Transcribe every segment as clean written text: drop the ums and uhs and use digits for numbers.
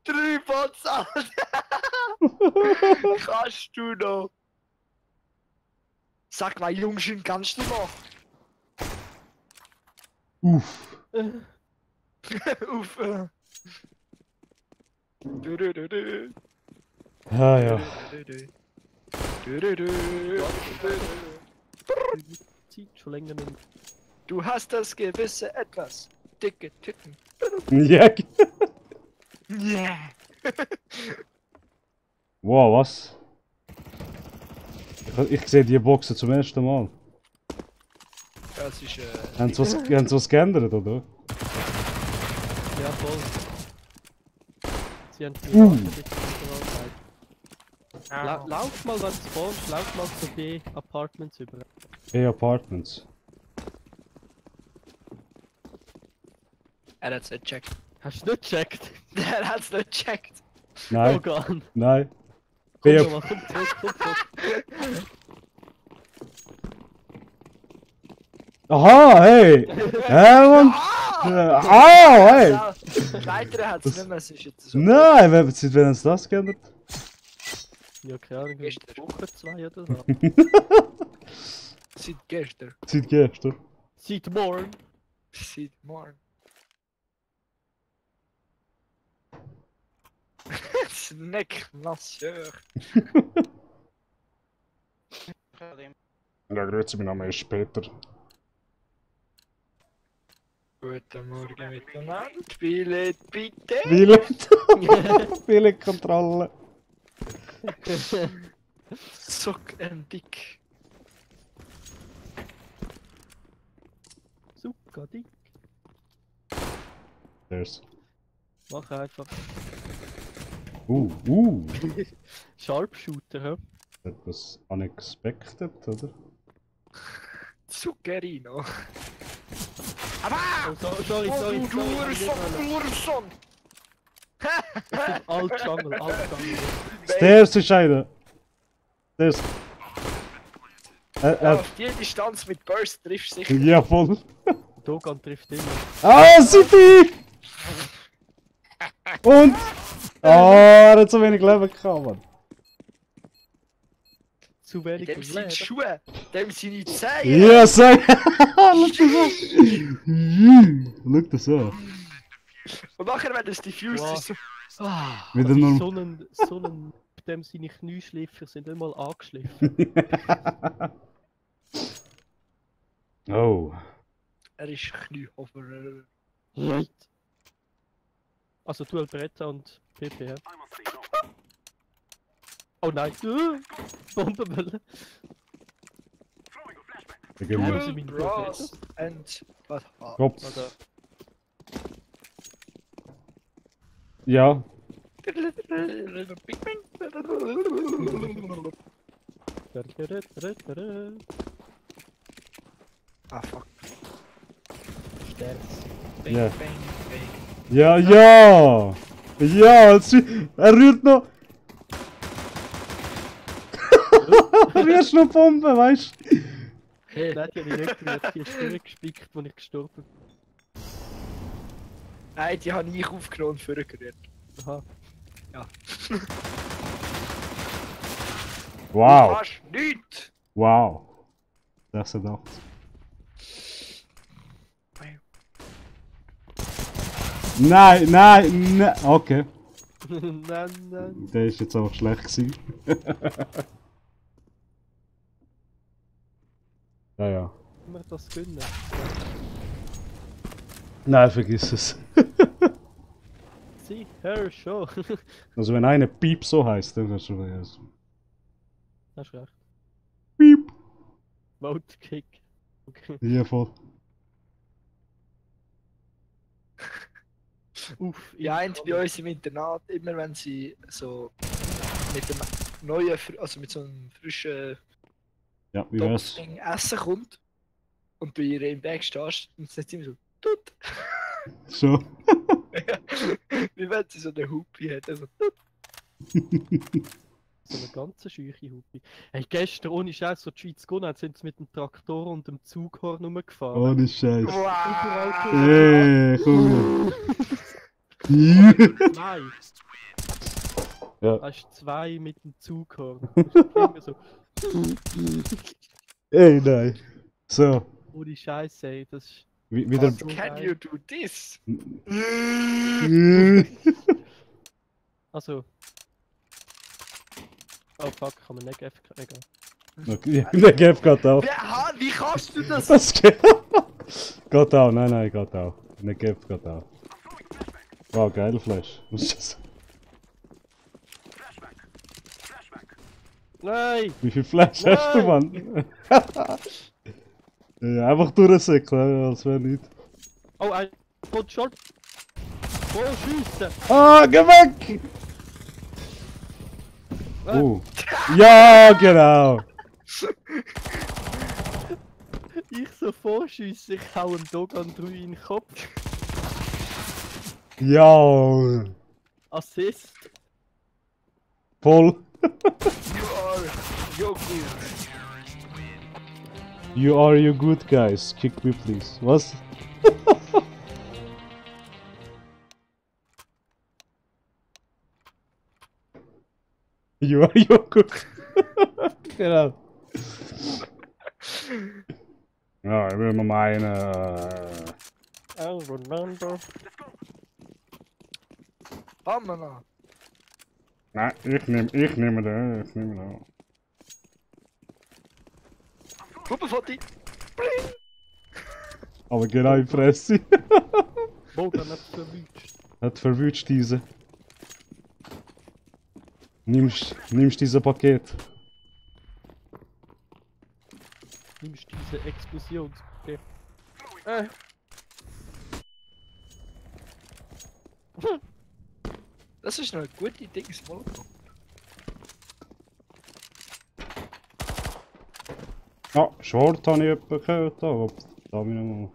3 Bots, Alter! Kannst du noch? Sag mal, Jungschen, kannst du noch? Uff. Uff. Du, du, du, du. Ah ja. Du, du, du. Zeit schon länger nicht. Du hast das gewisse Etwas. Dicke Titten. Ja. Yeah. Wow, was? Ich sehe die Boxen zum ersten Mal. Das ist Haben sie was geändert, oder? Ja, voll. Sie haben die Marketing lauf mal, wenn du spawnst, lauf mal zu den Apartments über. Apartments. Er hat's nicht gecheckt. Hast du nicht gecheckt? Er hat's nicht gecheckt. Nein. Logan. Nein. Komm B- nochmal, komm zurück, komm zurück. Aha, hey! Mann! Hey! Weiter hat's nicht mehr, es ist jetzt so. Nein, seit wann haben sie das geändert? Ja, keine Ahnung, Gestern. Woche 2 oder so. Seit gestern. Seit gestern. Seit morgen. Seit morgen. Snackmasseur. Ja, grüezi, mein Name ist Peter. Guten Morgen miteinander. Spielt bitte. Billett-Kontrolle. Suck and dick. Super dick. There's. Mach einfach. Sharpshooter, hä? Etwas unexpected, oder? Zuccherino. Oh, sorry. Du Urson! Alt Jungle, alt Jungle. Stairs ist einer. Stairs. Auf die Distanz mit Burst triffst du sicher. Ja, voll. Dogan trifft immer. Ah, City! Und? Er hat so wenig Leben gehabt, Mann. Zu wenig Dem Leben. sind Schuhe, dem sind die Zehen. Ja, sag! Schau das an. Und nachher, wenn das diffused Wow. ist, so... Ah. Wieder So nur. ein dem seine Knieschläfer sind nicht mal angeschliffen. Oh. Er ist Kniehofer. Right. Also Dual Beretta und PP, ja. Oh nein! Bombenwelle! Beginnen Ja, wir. das sind meine Brass and... Was? Kopf. Oder? Ja. Ah, fuck. Sterz. Bang, Ja. bang, bang. Ja, ja! Ja, er rührt noch. Er rührt noch Bomben, weißt du? Hey, Nein, die habe ich nicht gerührt, die ist durchgespickt, als ich gestorben bin. nein, die habe ich aufgenommen und vorgerührt. Aha. Ja. Du Wow. kannst nichts! Wow. 86. Nein, nein, nein. Okay. Nein. Der ist jetzt einfach schlecht gewesen. Ja, ja. Kann man das gönnen? Nein, vergiss es. Sicher schon. Also wenn einer Piep so heißt, dann kannst du vergessen. Hast recht. Piep. Vote-Kick. Okay. Ja, voll. Uff. Die einen bei uns im Internat, immer wenn sie so mit dem neuen, also mit so einem frischen Ja, wie wär's? Ding essen kommt und du ihr im Bag stehst und dann sagt sie immer so, tut! So. Wie wenn sie so eine Hupi hat. Also, So eine ganze scheuche Hupe. Hey, gestern ohne Scheiß, so die Schweiz gewonnen hat, sind sie mit dem Traktor und dem Zughorn rumgefahren. Ohne Scheiß. wow! Ey, komm. Zwei. Ja. Hast du zwei mit dem Zughorn. Das klingt mir so. Ey, nein. So, Ohne Scheiße, ey. Das ist. wieder. But can you do this? Also. Oh fuck, kann man nicht egal. Okay, der Gap geht auch. Wie kannst du das? Das geht. Geht auch, nein, geht auch. Der Gap geht auch. Wow, geil Flash. Was ist das? Nein! Wie viel Flash hast du, Mann? Ja, einfach durchsäckeln, als wäre nichts. Oh, ein kommt schon! Oh, schiessen! Ah, geh weg! Ja, genau! Ich so vorschiessen, ich hau dem Dogan 3 in den Kopf. Ja! Assist! Voll! You're good. You good guys. Kick me please. Was? You good. Genau. Ja, ich will mal meine. Oh, Ronaldo. Hammer. Nein, ich nehme den. Gruppe von dir. Aber genau in die Fresse. Bogan hat verwünscht. Hat verwünscht diese. Nimmst diese Paket. Nimmst diese Explosionspaket. Das ist noch eine gute Dings, Molotov. Ah, Short habe ich jemanden gehört, aber da habe ich noch mal.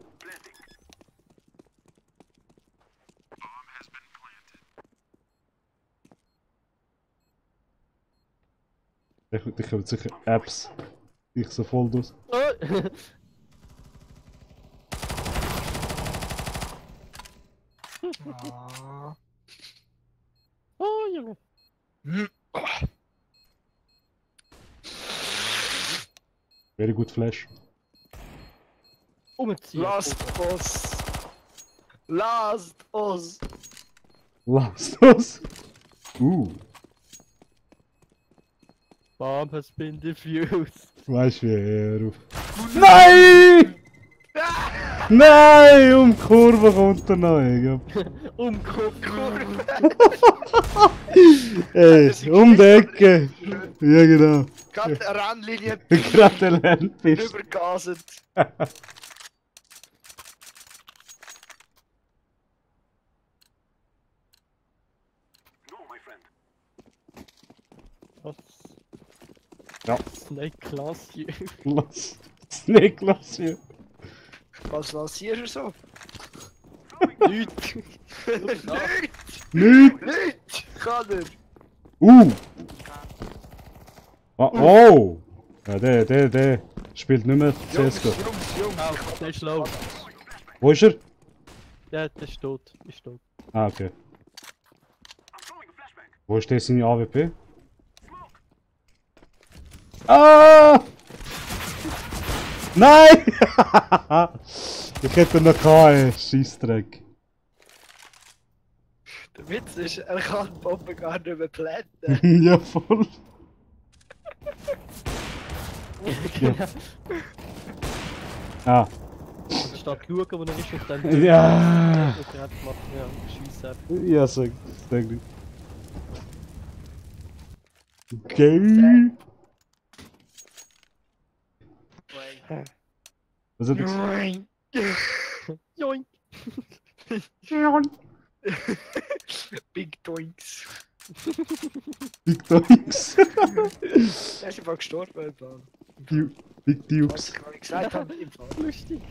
Die kommen sicher Apps. Ich so voll durch. Ah. Oh, Junge. Very good Flash. Umziehen. Last us. Last us. Last us. Bomb has been defused. Weißt du wie er auf. Nein! Nein! Um die Kurve kommt er noch. Umgucken. Ey, um die Ecke. Ja genau. Gerade eine Rennlinie Gerade der Lernpist. übergasend. Was? Ja. Snake Class hier. Lass. Snake lass hier. Was lancierst du so? Nichts. Nicht! Nicht! Nicht! Kann er! Oh! Ja, der spielt nicht mehr CSGO. Oh, der ist low. Wo ist er? Ja, der ist tot. Ist tot. Ah, okay. Wo ist der seine AWP? Ah! Nein! Ich hätte noch keinen Scheissdreck. Der Witz ist, er kann die Bombe gar nicht mehr plätten. Ja, voll. Ja. Ah. Statt schauen, wo er ist und dann. Ja. Und er hat gemacht, ja, scheiße. Ja, sag ich. Okay. Was hat er Joink! Big Doinks. Big Dogs. Er ist einfach gestorben im Fall. Big Was Dukes. ich gar nicht gesagt habe, im Fall. Lustig!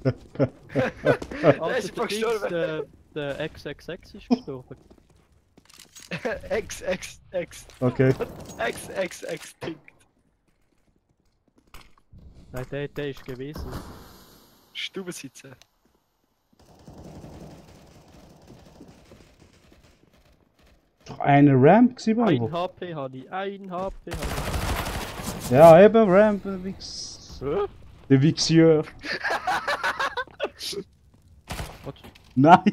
Er ist einfach gestorben. Der XXX ist gestorben. X. Okay. X tickt. Nein, der ist gewesen. Stube sitzen. Doch eine Ramp gewesen, Ein Mann. HP habe ich, ein HP habe Ja, eben, Ramp, Wix. ich. Hä? Der Wixieur. Warte. Nein!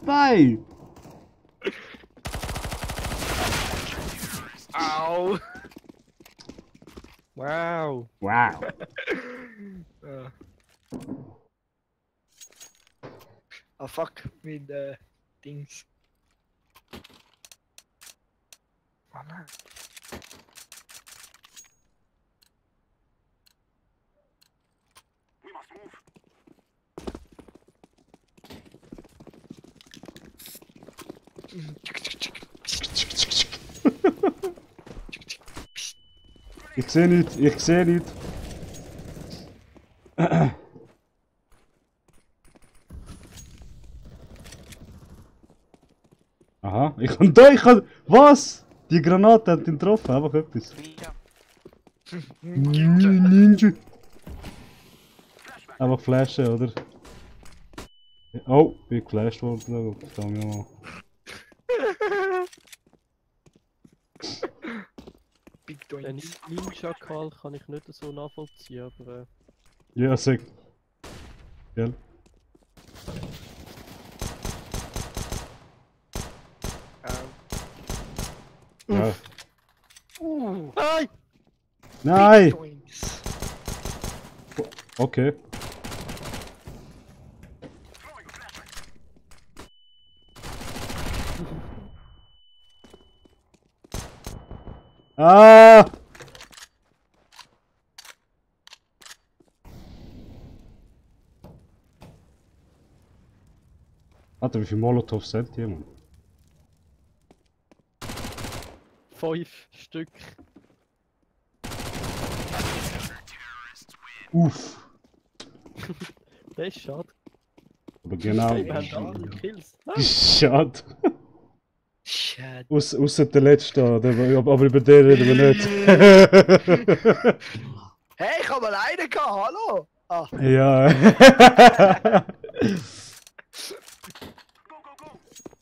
Nein! Au! Wow. Wow! Ja. Ah fuck, mit Dings. Oh nein. Ich sehe nicht, ich sehe nicht. Aha, ich kann da, ich kann. Was? Die Granate hat ihn getroffen, einfach etwas. Ninja. Einfach flashen, oder? Oh, bin geflasht worden, verdammt ja. Big Den Doinks. Ninja-Call kann ich nicht so nachvollziehen, aber Ja, sag. Gell? Ja. Nein! Nein! Big Doinks. Okay. Ah! Warte, wie viele Molotovs sind hier, Mann? 5 Stück. Uff! Das ist schade. Aber genau. Hey, wir haben alle Kills. Ah, Schade. Shit. Ausser der letzte, aber über den reden wir nicht. Hey, ich hab alleine gehabt, hallo! Ah, Ja.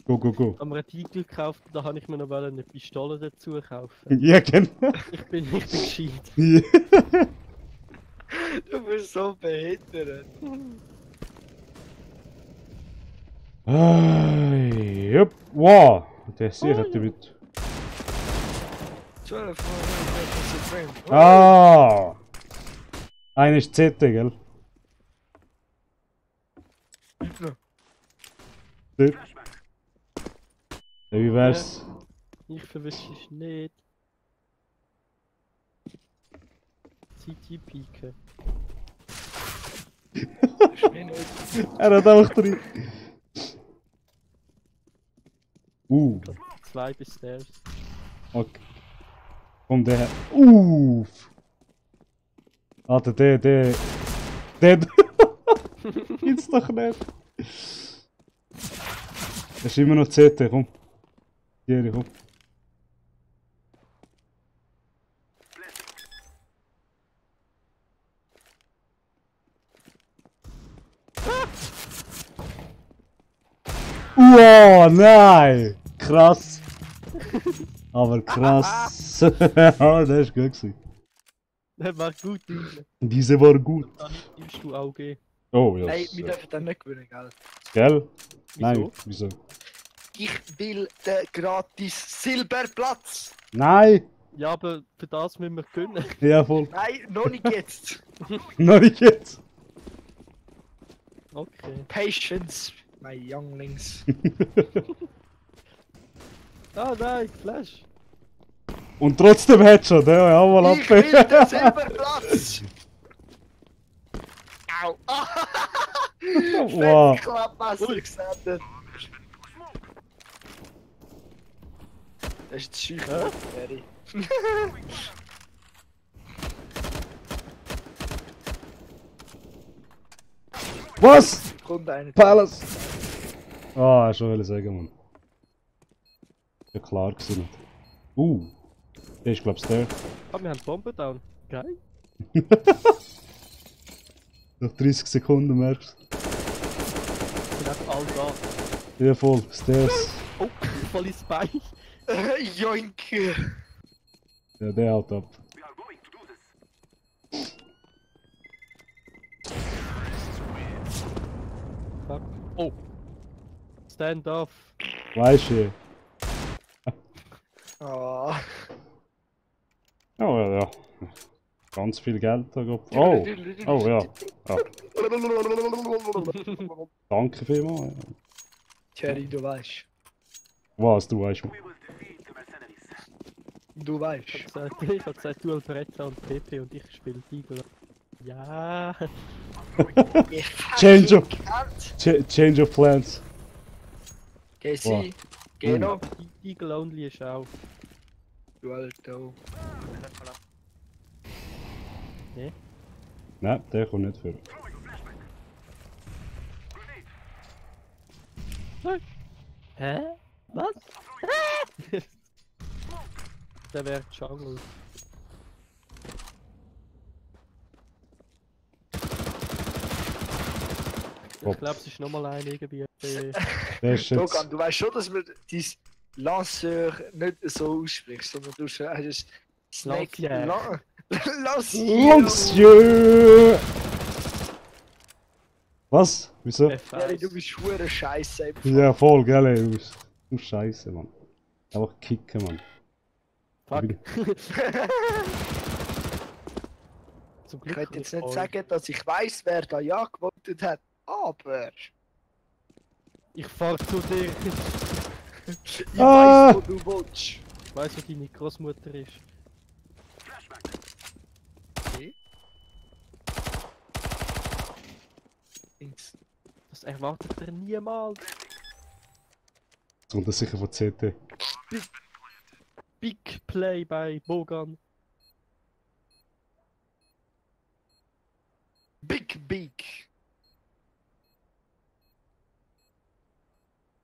Go, go, go. haben wir einen Titel gekauft, da habe ich mir noch eine Pistole dazu kaufen. Ja, genau. Ich bin gescheit. du bist so behindert. Jupp. Wow. Der Sieg hat damit. 12 Frame. Ah! Einer ist CT, gell? Dort. Ja, wie wär's? Ich verwische es nicht. CT pieken. Er hat auch drin. 2 bis Stairs. Okay. Komm, der. Alter, der. Gibt's doch nicht. Das ist immer noch CT, komm. Hier, komm. Wow, nein! Krass! Aber krass! Ah, das ist gut gewesen. Das war gut, Junge. Diese war gut. Dann nimmst du AUG. Oh, ja. Hey, wir dürfen dann nicht gewinnen, gell? Gell? Wieso? Nein, wieso? Ich will den gratis Silberplatz! Nein! Ja, aber für das müssen wir können. Ja, voll. Nein, noch nicht jetzt! Noch nicht jetzt! Okay. Patience, my younglings. Ah nein, Flash. Und trotzdem Headshot, ja, mal Ich will ab. den Silberplatz! Au! Wow. Klappmesser gesendet! Das ist die Schüche, Ferry. Was? Kommt einer. Palace! Ah, schon will ich sagen, Mann. Ja, klar gewesen. Der ist, glaub's, der. Ah, wir haben Bombe down. Geil. Nach 30 Sekunden merkst Sind einfach alle da. du. Ja, voll. Stairs. Oh. voll ins Bein. Joink! Ja, der haut ab. Fuck. Oh. Stand off. Weißt du? Ah. Oh ja. Ganz viel Geld da gehabt. Oh! Oh ja. Ja. Danke vielmals. Thierry, du weißt. Was, du weißt. Du weißt. Ich hab gesagt, du Alberetta und PP und ich spiele Eagle. Ja. Change of- Cat. Change of plans. Geh sie. Geh noch. Eagle Only ist auch. Du Alter. Nein, der kommt nicht für. Hä? Was? Der wäre Jungle. Ich glaube, es ist nochmal ein irgendwie. Der ist jetzt. Dogan, du weißt schon, dass man dein Lanceur nicht so aussprichst, sondern du heißt Snake. Lancier. Lancier! Monsieur! Was? Wieso? Thierry, du bist hure Scheiße. Einfach. Ja, voll, gell, ey. Du Scheiße, Mann. Einfach kicken, Mann. Fuck. Zum Ich Glück könnte jetzt nicht euch. sagen, dass ich weiss, wer da ja gewotet hat, aber Ich fahr zu dir. ich Ah! weiss, wo du willst. Ich weiss, wo deine Großmutter ist. Links. Das erwartet er niemals. Und das sicher von CT. Big Play bei Bogan. Big.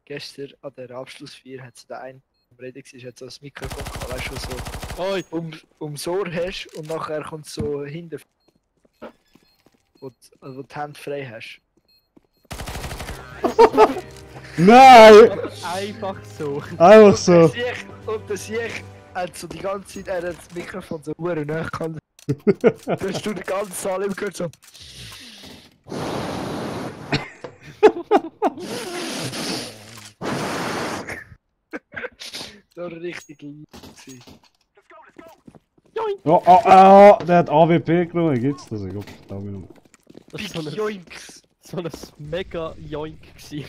Gestern an der Abschlussfeier hat es der einen am Reden war, hat so das Mikrofon gehabt, weißt du, so Oi! ums Ohr hast und nachher kommt so hinten, wo du die Hände frei hast. Nein! Einfach so. Einfach so. Und der Sieg hat so die ganze Zeit das Mikrofon so hure nahe gehabt. Da hast du den ganzen Saal immer gehört so. So richtig lieb gewesen. Joink! Oh, der hat AWP genommen. Gibt's das? Ich glaub, da bin ich. Das Big war so ein, Yoinks! so ein mega Joink gewesen.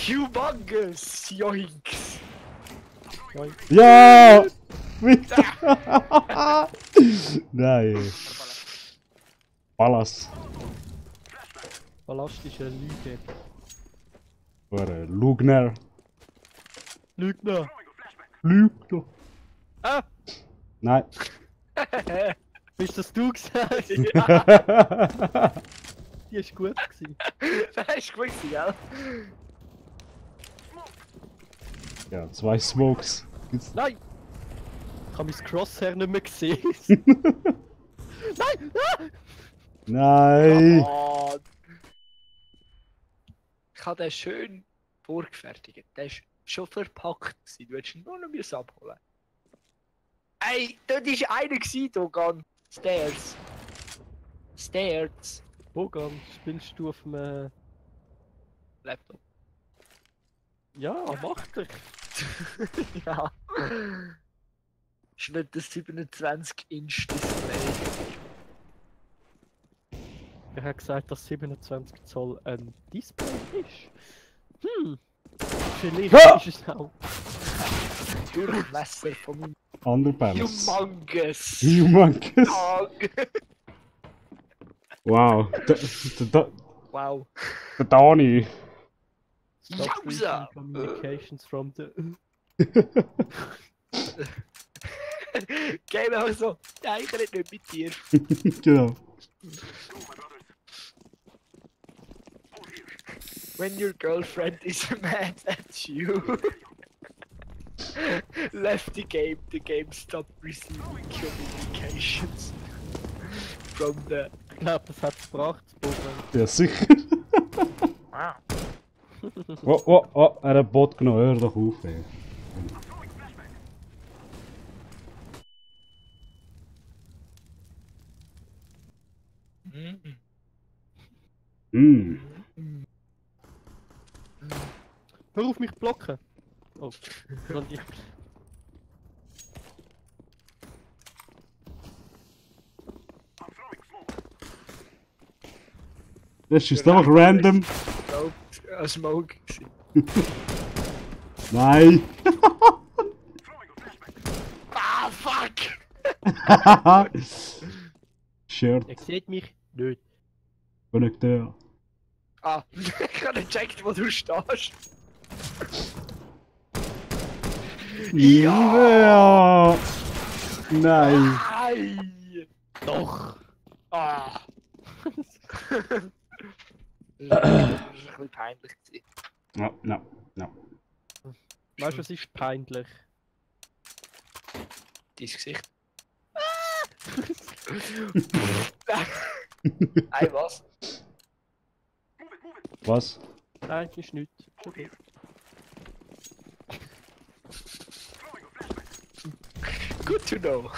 Humongous Yoinks! Joink. Ja! Weiter! Nein. Pallas. Ballast ist eine Lüge. Oder Lugner. Lügner! Lügner. Ah! Nein. Bist das du gesagt? Die ist gut gewesen. Das ist gut, gell? Ja, 2 Smokes. Gibt's Nein! Ich habe mein Crosshair nicht mehr gesehen. Nein! Ah! Nein! Oh. Ich habe den schön vorgefertigt. Der ist schon verpackt gewesen. Du hättest ihn nur noch müssen abholen. Ey, dort war einer gewesen, Dogan. Stairs. Stairs. Bogan, spielst du auf dem Laptop. Ja, macht er. Ja. Ist nicht das 27-Inch-Display. Er hat gesagt, dass 27 Zoll ein Display ist. Vielleicht Ah! ist es auch. Durchmesser von meinem Underbalance. Humongous Humongous. Tag. Wow. Wow. Der Dani. Stop Jausa! reading communications from the... Game auch so. Nein, ich rede nicht mit dir. Genau. When your girlfriend is mad at you. Left the game stopped receiving communications from the... Ich glaube, das hat es gebracht, Bogan. Ja, sicher. Oh, oh, oh, er hat Bot genommen, hör doch auf, ey. Mhm. Hm. Hör auf mich zu blocken! Oh, schon ich. Das ist einfach random. Ein Smoke gewesen. Nein! Ah, fuck! Shirt, Er sieht mich nicht. Konnekteur. Ah, ich habe nicht gecheckt, wo du stehst. Ja! Nein! Nein! Doch! Ah! Das war ein bisschen peinlich gewesen. No, no, no. Weißt du, was ist peinlich? Dein Gesicht. Nein, was? Was? Nein, ist nichts. Ist okay. Good to know.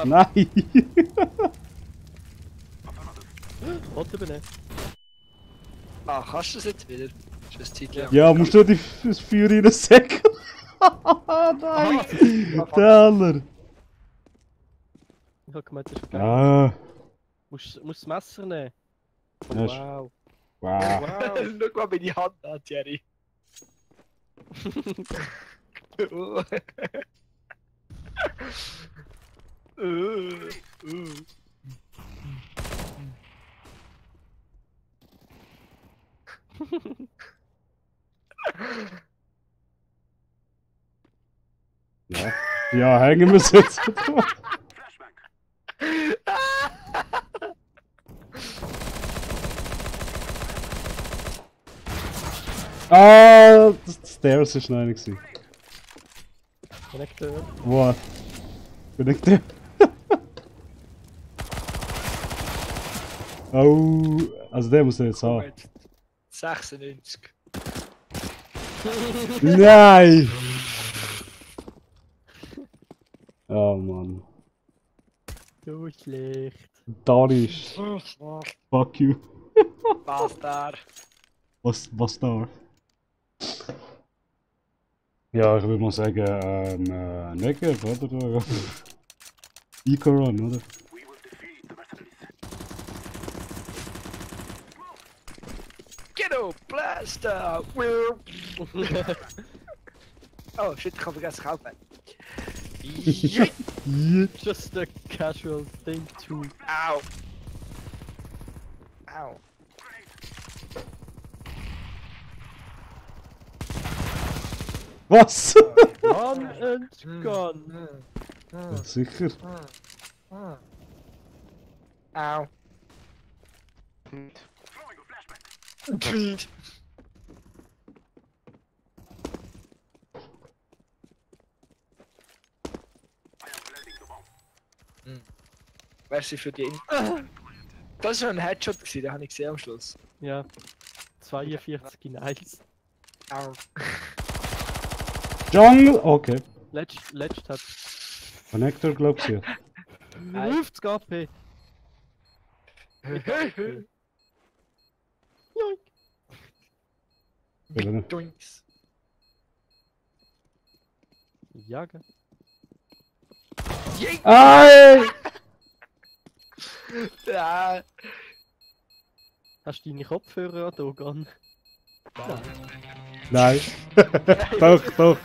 Nein! Wollte übernehmen. Ah, kannst du das jetzt wieder? Ist das Zeit lang? Ja, musst du das Feuer reinsäckeln? Nein! Teller! Ich hab gemeint, das ist geil. Ah! Musst das Messer nehmen. Oh, Ja, ist- wow. Wow! Wow. Schau mal meine Hand an, Jerry. Oh. Ja, ja hängen wir es jetzt. Ah, das Stairs ist noch einer gewesen. Connector. Wo? Bin ich der? Oh, also der muss er jetzt haben. 96. Nein! Oh Mann. So schlecht. Danisch. Fuck you. Bastard. Was da? Ja, ich würde mal sagen, Negev, oder? Ikoron, oder? Ghetto Blaster! Oh shit, ich habe vergessen zu kaufen. Yeet. Just a casual thing to. Au! Au! Was? Run and gun. Ja, sicher. Au! Pfft. Merci für die. Das war ein Headshot, gewesen, den habe ich gesehen am Schluss. Ja. 42 in 1. Au. Jungle! Okay. Letzt hat Connector, glaubst du? 50 AP. Joink. Ja. Doinks. Jagen. Jink! Ei! Ja. Hast du deine Kopfhörer an, Dogan? Nein. Doch, doch.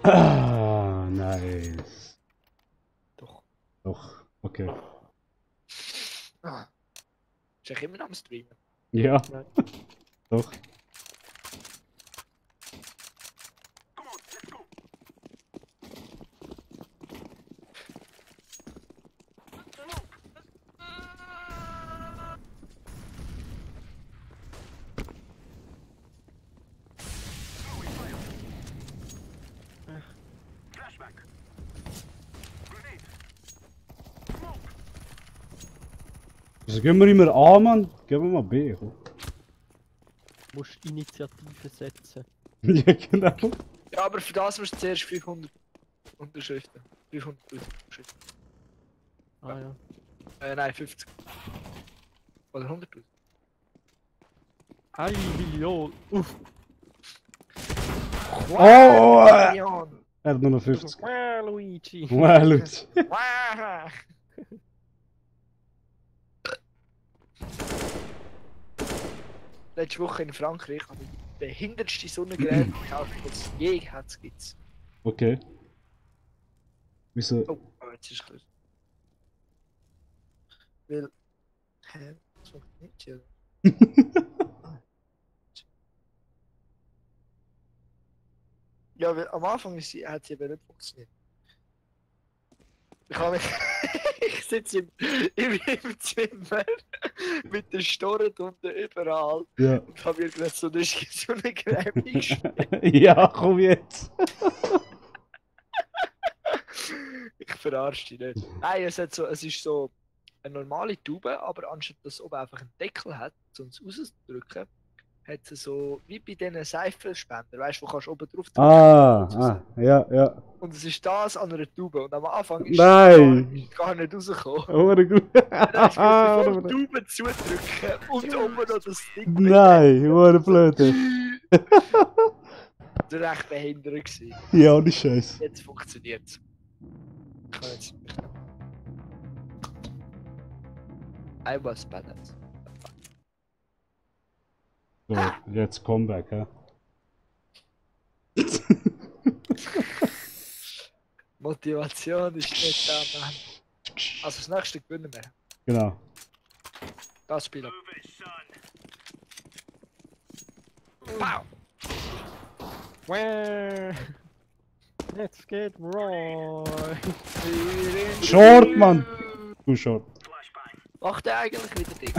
Ah, nice. Doch. Doch, okay. Ah. Ist ich immer noch am Streamen? Ja. Nein. Doch. Also gehen wir immer A, Mann. Gehen wir mal B. Komm. Du musst Initiative setzen. Ja, genau. Ja, aber für das musst du zuerst 500 Unterschriften. 500.000 Unterschriften. Ah ja. Nein, 50. Oder 100.000. 1 Million. Uff. Oh! Million. Er hat nur noch 50. Luigi. Wow, Leute. Wow. Letzte Woche in Frankreich habe ich die behindertste Sonnengerät gekauft, die es je gibt. Okay. Wieso? Oh, jetzt ist es. Weil. Hä? Das funktioniert ja. Ja, weil am Anfang hat sie eben nicht funktioniert. Ich habe mich. Ich sitze im Zimmer mit den Storen unten überall Ja. und habe mir gerade so eine Creme gestellt. Ja, komm jetzt. Ich verarsche dich nicht. Nein, es ist so eine normale Tube, aber anstatt dass es oben einfach einen Deckel hat, um es rauszudrücken, hat es so wie bei diesen Seifenspender, weißt du, wo kannst du oben drauf drücken. Ja, ja. Und es ist das an einer Tube und am Anfang ist Nein. es gar nicht rausgekommen. Oh, gut. Dann hast du die Tube zudrücken und oben noch das Ding. Nein, what blöde. Das war echt behindert gewesen. Ja, ohne Scheiß. Jetzt funktioniert es. Ich kann jetzt nicht. I was badass. So, jetzt Comeback, hä? Motivation ist nicht da, Mann. Also das nächste gewinnen wir. Genau. Das Spiel ab. Wow! Where? Let's get right. Short, Mann! Du Short. Macht er eigentlich wieder Ding?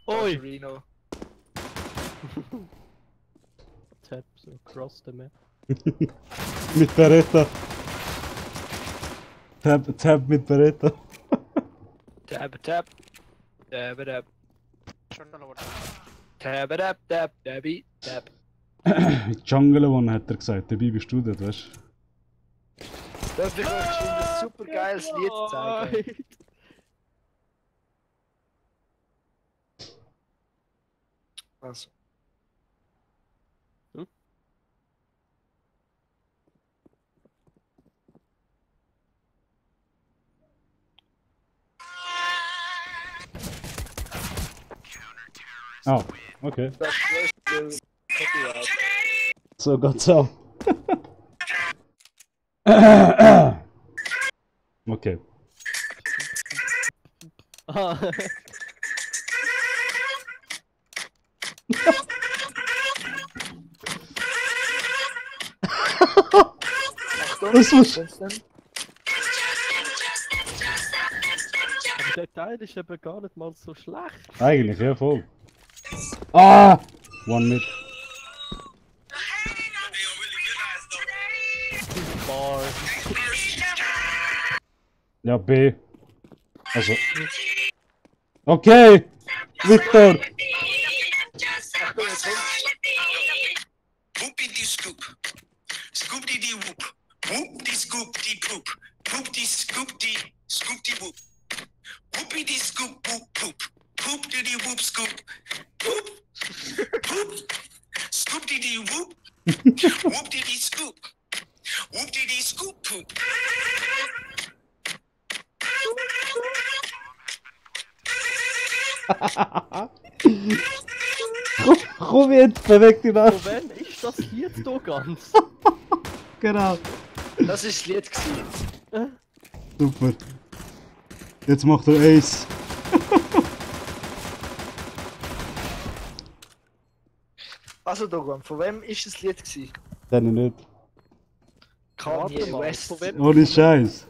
Oi! Reno. Tap so across the map. Mit Beretta. Tab mit Beretta. Tab, tab. Tab, tab. Tab, tab, tab, tabi, tab. Jungle One hat er gesagt, dabei bist du dort, weißt du? Darf ich euch ein super geiles Lied zeigen? Also. Oh, okay. Das größte Copyright. So geht's auch. Okay. Ah. Das muss. Aber der Teil ist eben gar nicht mal so schlecht. Eigentlich, ja, voll. Ah! One mid. Bar. Ja, B. Also. Okay! Victor! Whoopity scoop. Scoop dee dee whoop. Whoop dee scoop dee poop. Poop dee scoop dee scoop dee whoop. Whoopity scoop whoop poop. Poop dee dee whoop scoop. Poop. Poop. Scoop dee dee whoop. Whoop dee dee scoop. Whoop dee dee scoop poop. Komm jetzt, beweg dich nach! Von wann ist das Lied hier ganz? Genau. Das ist das Lied gewesen. Super. Jetzt macht er Ace. Also Dogan, von wem ist das Lied gewesen? Dann nicht. Kanye Warte mal, West. von wem? Ohne Scheiß.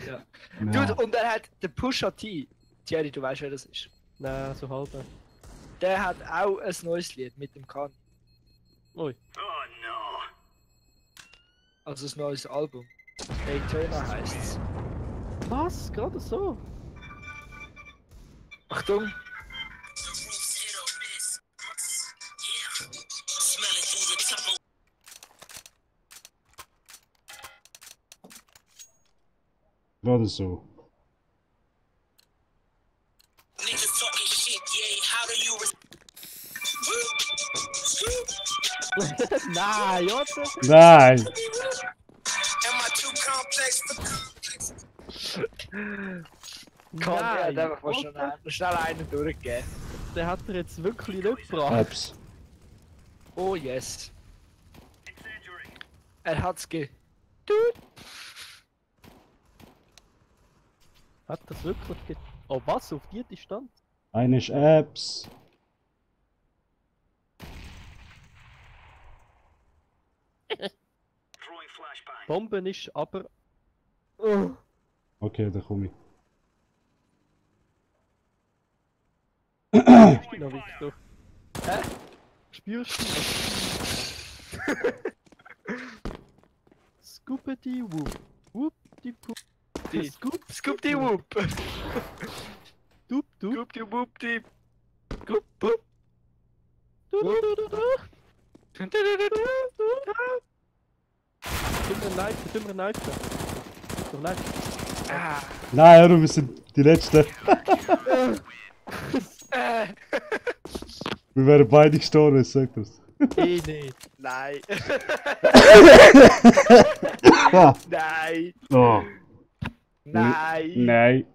Ja. Ja. Dude, und er hat den Pusha T. Thierry, du weißt, wer das ist. Nein, so halb. Der hat auch ein neues Lied mit dem Kanye. Ui. Also ein neues Album. Daytona heißt's. Was? Gerade so? Achtung! The roof's hit or miss. Yeah. Smell it through the top of Gerade so. niggas talking shit. Yeah, how do you Nein, oder? Nein! Am I too complex for Komm, der hat Nein, einfach mal Alter, schnell einen durchgegeben. der hat er jetzt wirklich nicht gebracht. Apps. Oh yes. Er hat's ge... Hat das wirklich ge... Oh was? Auf die Distanz? Eine ist Apps. Bomben ist aber... Oh. Okay, da komme ich. Spürst du noch, Victor? Hä? Spürst du noch? Scoopity-whoop. Whoop-die-poop. Die- Scoop, Scoop die Whoop! dup, dup. Scoop die Whoop die... Scoop, whoop. Du, du, du, du, du. Tun wir Knife. Doch nein. Ah, Nein, hör, wir sind die Letzten. Wir wären beide gestorben, sag das. Eh nicht. nein. Ah, Nein. oh, Nein. nein.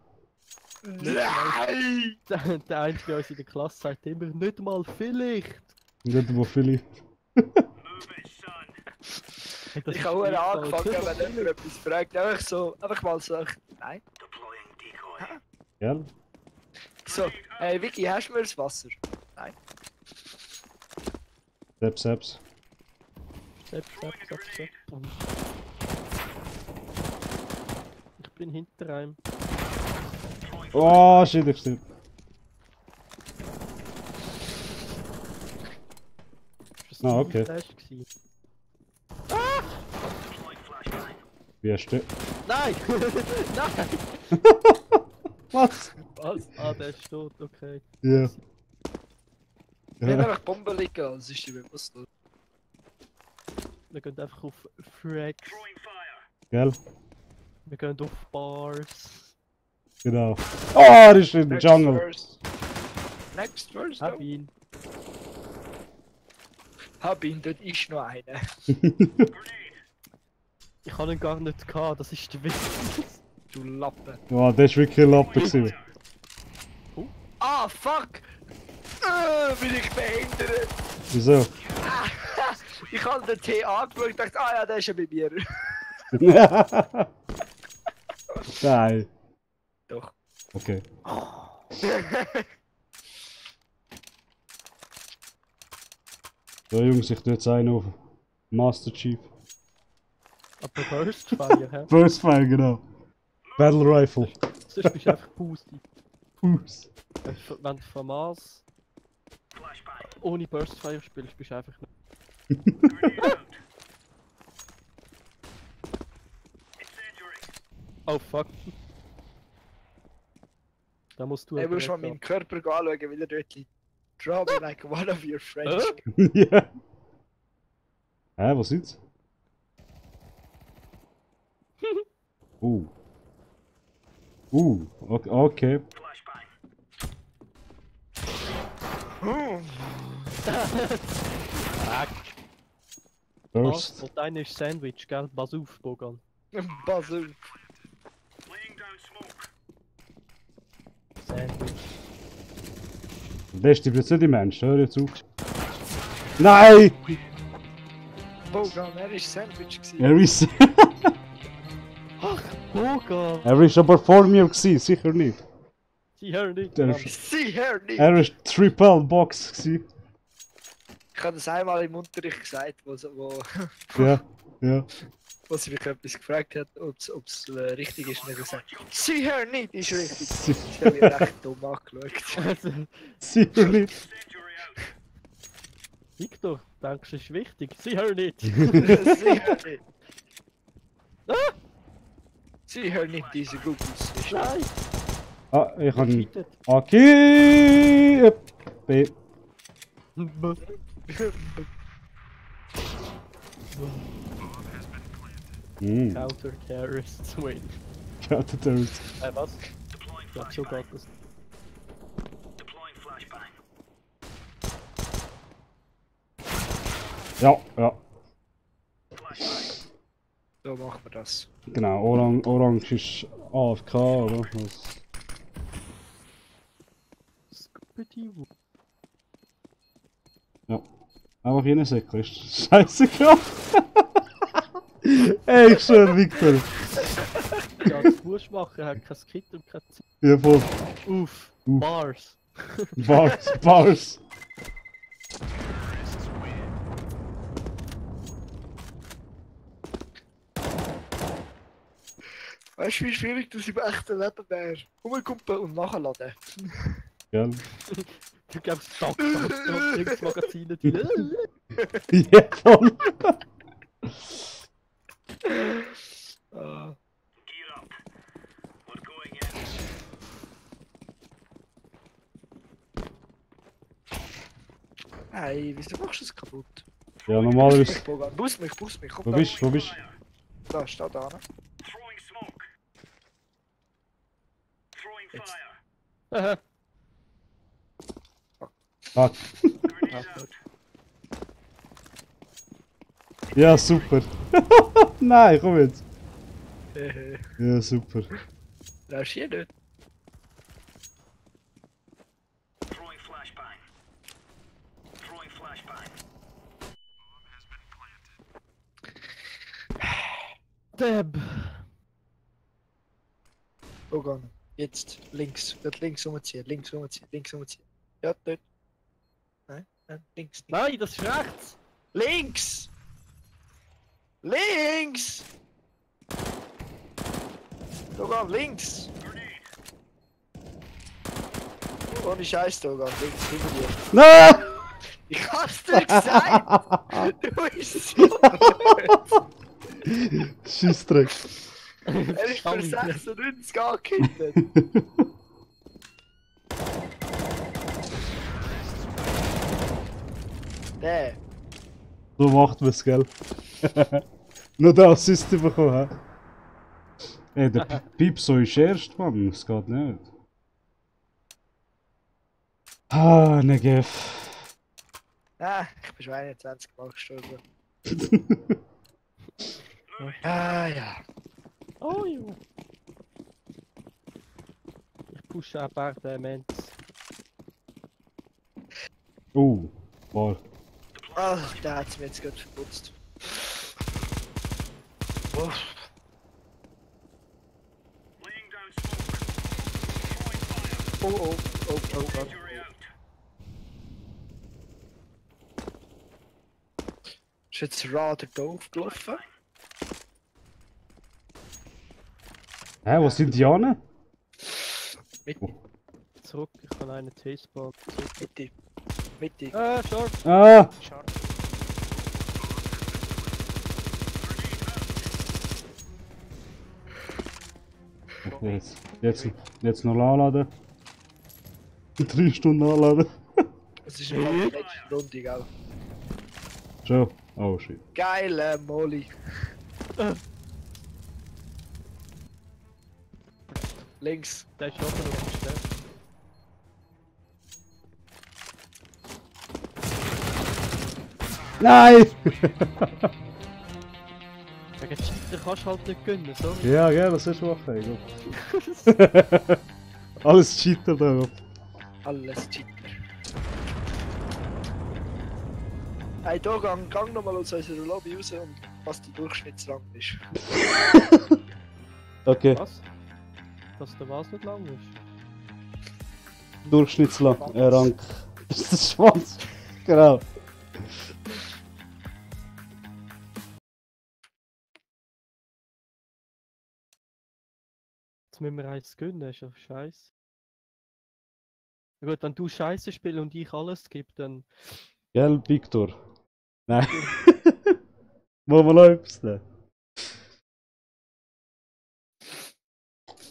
Nein. Der Einzige bei uns in der Klasse sagt immer, nicht mal vielleicht. Nicht mal vielleicht. Hey, das Ich ist habe echt auch so, angefangen, nicht mal wenn jemand etwas fragt. Einfach mal so. Nein. Gell? So, hey Vicky, hast du mir das Wasser? Nein. Seps. Sepp. Ich bin hinter einem. Oh, shit, ich stirb. Das war Ah, ein okay. Flash gewesen. Wie hast du... Nein! Nein! Was? Was? Ah, der ist tot, okay. Ja. Wir haben Ja. einfach Bomben liegen, das ist dir bewusst. Wir gehen einfach auf Frags. Gell? Wir gehen auf Bars. Genau. Oh, er ist im Jungle. Verse. Next verse. Hab no. ihn. Hab ihn, dort ist noch einer. Ich habe ihn gar nicht gehabt, das ist der Witz. Du Lappen. Oh, der ist wirklich ein Lappen gewesen. Ah, fuck! Bin ich behindert? Wieso? Ich habe den T angeschaut und dachte, ah ja, der ist ja bei mir. Nein. Doch. Okay. So Jungs, ich tue jetzt einen auf Master Chief. Aber Burst Fire, hä? Burst Fire, genau. Battle Rifle. Sonst bist du einfach Boosty. Fuß. Wenn du von Mars ohne Burst Fire spielst, bist du einfach nicht. Oh fuck. Da musst du Du aber musst mal nicht meinen Körper anschauen, weil er dort liegt. Draw me like one of your friends. Ja. Hä, was sind's? Okay. Burst. Und deine ist Sandwich, gell? Pass auf, Bogan. Bazoo. Sandwich. Der ist jetzt nicht die Menschen, hör jetzt auf. Nein! Bogan, er war Sandwich. gewesen. Er ist, Bogan! er ist aber vor mir gewesen, sicher nicht. Sie hören nicht. Der Mann. ist, Sie hören nicht. er ist Triple Box gewesen. Ich habe das einmal im Unterricht gesagt, wo Ja, ja. sie mich etwas gefragt hat, ob es richtig ist. Und ich habe gesagt, sie hören nicht, ist richtig. Ich habe mich recht dumm angeschaut. Also, Sicher nicht. Victor, denkst du, es ist wichtig? Sie hören nicht. Sie hören nicht. Sie hören nicht diese Groupies. Nein! Ah, ich habe Cheatet! AK. B. Counter-Terrorists win. Counter-Terrorist. Was? Ja, so geht das. Ja, ja. So machen wir das. Genau, Orange ist AFK, oder? Was? Scoopity-Woo. Ja. Einfach in Säcke ist scheißegal. Ey, ich schwör, Victor. Ja, das Buschmacher hat kein Kit und kein Ziel. Ja, voll. Uff, Bars. Bars. Weißt du, wie schwierig das im echten Leben wäre? Rumkumpeln und nachladen. Gell? Du gibst Tag, das Magazin natürlich. Ja, voll. Ah. Hey, wieso machst du es kaputt? Ja, normalerweise. Boost mich, komm Wo da. bist du? Wo bist du? Da, steh da. Ne? Jetzt. Haha. Fuck. Ja, gut. Ja, super. Nein, komm jetzt. Hehe. Ja, super. Das ist hier nicht. Deb. Logan, jetzt links. Dort links umziehen, links umziehen, links umziehen. Ja, dort. Nein, nein, links. Nein, das ist rechts. Links! Links! Logan, links! Ohne Scheiß, Logan, links, hinter dir. Nein! Ich hab's dir gesagt! Du bist so blöd! Scheissdreck. Er ist für Schau, 96 angehittet! Der! So macht man es, gell? Nur den Assist bekommen, hä? Ey, der Pipso ist erst, Mann. Das geht nicht. Ah, Negev. Ah, ich bin schon 21 Mal gestorben. Ah ja. Oh ja. Ich pushe ein paar Dements. War. Ah, der hat's mir jetzt gerade verputzt. Oh. Oh, oh, oh, oh, oh. Ist jetzt Radar doof gelaufen? Hä, wo sind die Jane? Zurück, ich kann einen T-Spot. Mitte. Mitte. Short. Ah! Schade. Okay, jetzt noch anladen. 3 Stunden anladen. Es ist eine letzte Runde, gell? Schon. Oh shit. Geile Molly. Links. Der ist offen auf dem Stern. Nein! Wegen Cheater kannst du halt nicht gönnen, sorry. Ja, gell, das ist schwach, ey. Alles Cheater da. Alles Cheater. Hey, da gang nochmal aus unserer Lobby raus und was der Durchschnittsrang ist. Okay, Was? Dass der was nicht lang ist? Rang. Ist das Schwanz? Genau. Jetzt müssen wir eins gönnen, ist ja scheiße. Na gut, wenn du Scheiße spielst und ich alles gebe, dann. Gell, Victor? Nein. Wo läuft's denn?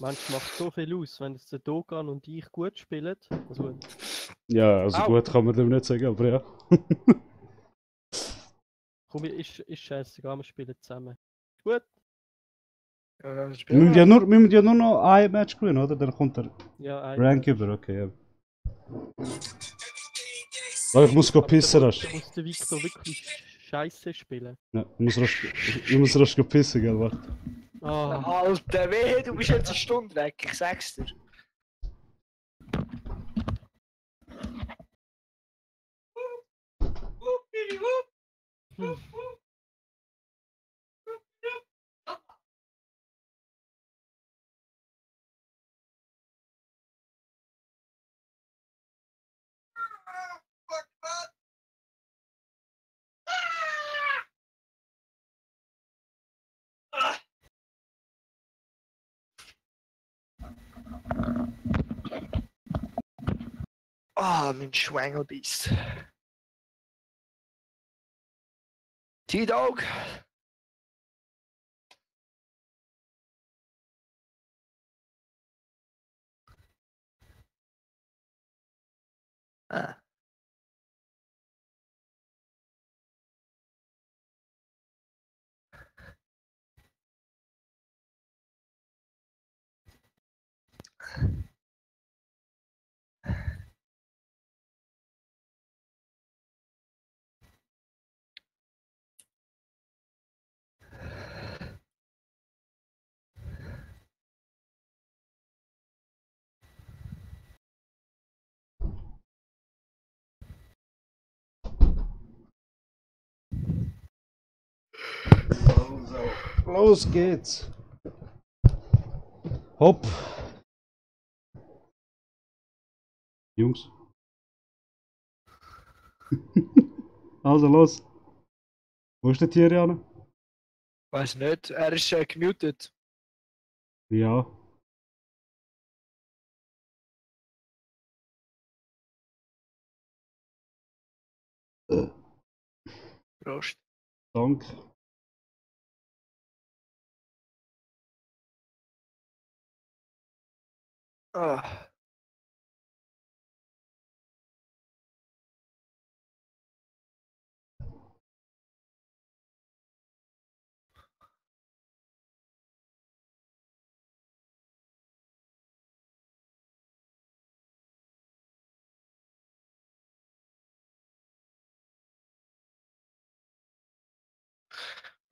Manchmal macht so viel aus, wenn jetzt der Dogan und ich gut spielen. Also, Ja, also Au. gut kann man dem nicht sagen, aber ja. komm, ist scheißegal, wir spielen zusammen. Gut? Ja, Wir müssen ja nur noch ein Match gewinnen, oder? Dann kommt der Ja, Rank über, okay. Ja. Weil ich muss go pissen rasch. Da muss der Victor wirklich scheiße spielen. Ja, ich muss rasch go pissen, gell, warte. Ah, Alter, wehe, du bist jetzt eine Stunde weg, ich sag's dir. Ah, mein Schwengelbiss. T-Dog. Ah. Los geht's. Hopp. Jungs. Also los. Wo ist der Tieriane? Weiß nicht, er ist gemutet. Ja. Prost. Danke. Ah.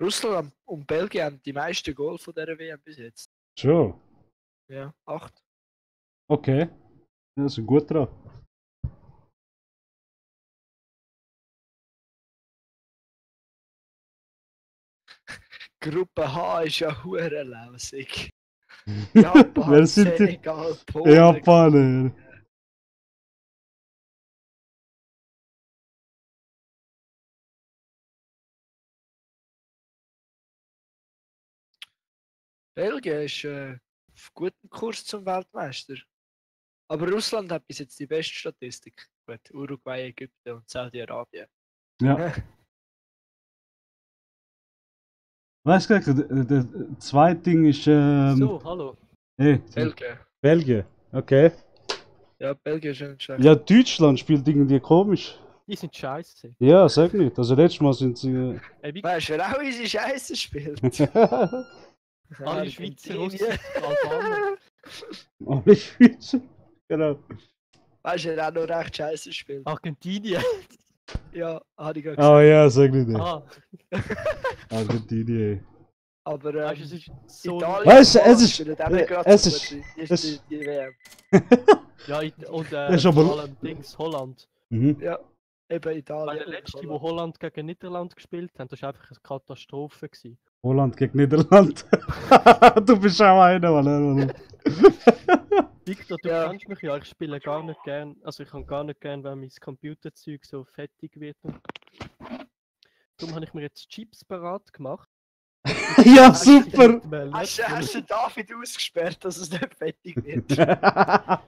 Russland und Belgien haben die meisten Goal von dieser WM bis jetzt. Schon. Ja, 8. Okay. Ja, ist gut dran. Gruppe H ist ja hure lausig. Wer Japan, sind die? Senegal, Polen. Japaner. Belgien ist auf gutem Kurs zum Weltmeister. Aber Russland hat bis jetzt die beste Statistik. Gut, Uruguay, Ägypten und Saudi-Arabien. Ja. Weißt du, der zweite Ding ist. so, hallo. Hey, Belgien. Belgien. Okay. Ja, Belgien ist nicht schlecht. Ja, Deutschland spielt irgendwie komisch. Die sind scheiße. Ja, sag nicht. Also letztes Mal sind sie. Wie Weißt du, wer auch unsere Scheiße spielt? alle Schweizer, Argentinien. Russen, Albaner. Alle Schweizer. Genau. Weißt du, wer auch noch recht Scheiße spielt? Argentinien. Ja, habe ich gerade Oh gesagt. ja, sag nicht. Ah, Argentinien. Aber weißt du, es ist so. Italien Weißt du, und es Holland ist- spielen auch nicht gerade es so ist- gut wie es- die WM. Ja, und ist aber- vor allem Dings, Holland. Mhm. Ja, eben Weil Italien. der und letzte, wo Holland. Holland gegen Niederland gespielt hat, das war einfach eine Katastrophe. Gewesen. Holland gegen Niederland. Du bist auch einer, Mann. Victor, du Ja. kennst mich ja, ich spiele gar nicht gern, also ich kann gar nicht gern, wenn mein Computerzeug so fettig wird. Darum habe ich mir jetzt Chips parat gemacht. Ja, super. Hast du David ausgesperrt, dass es nicht fertig wird?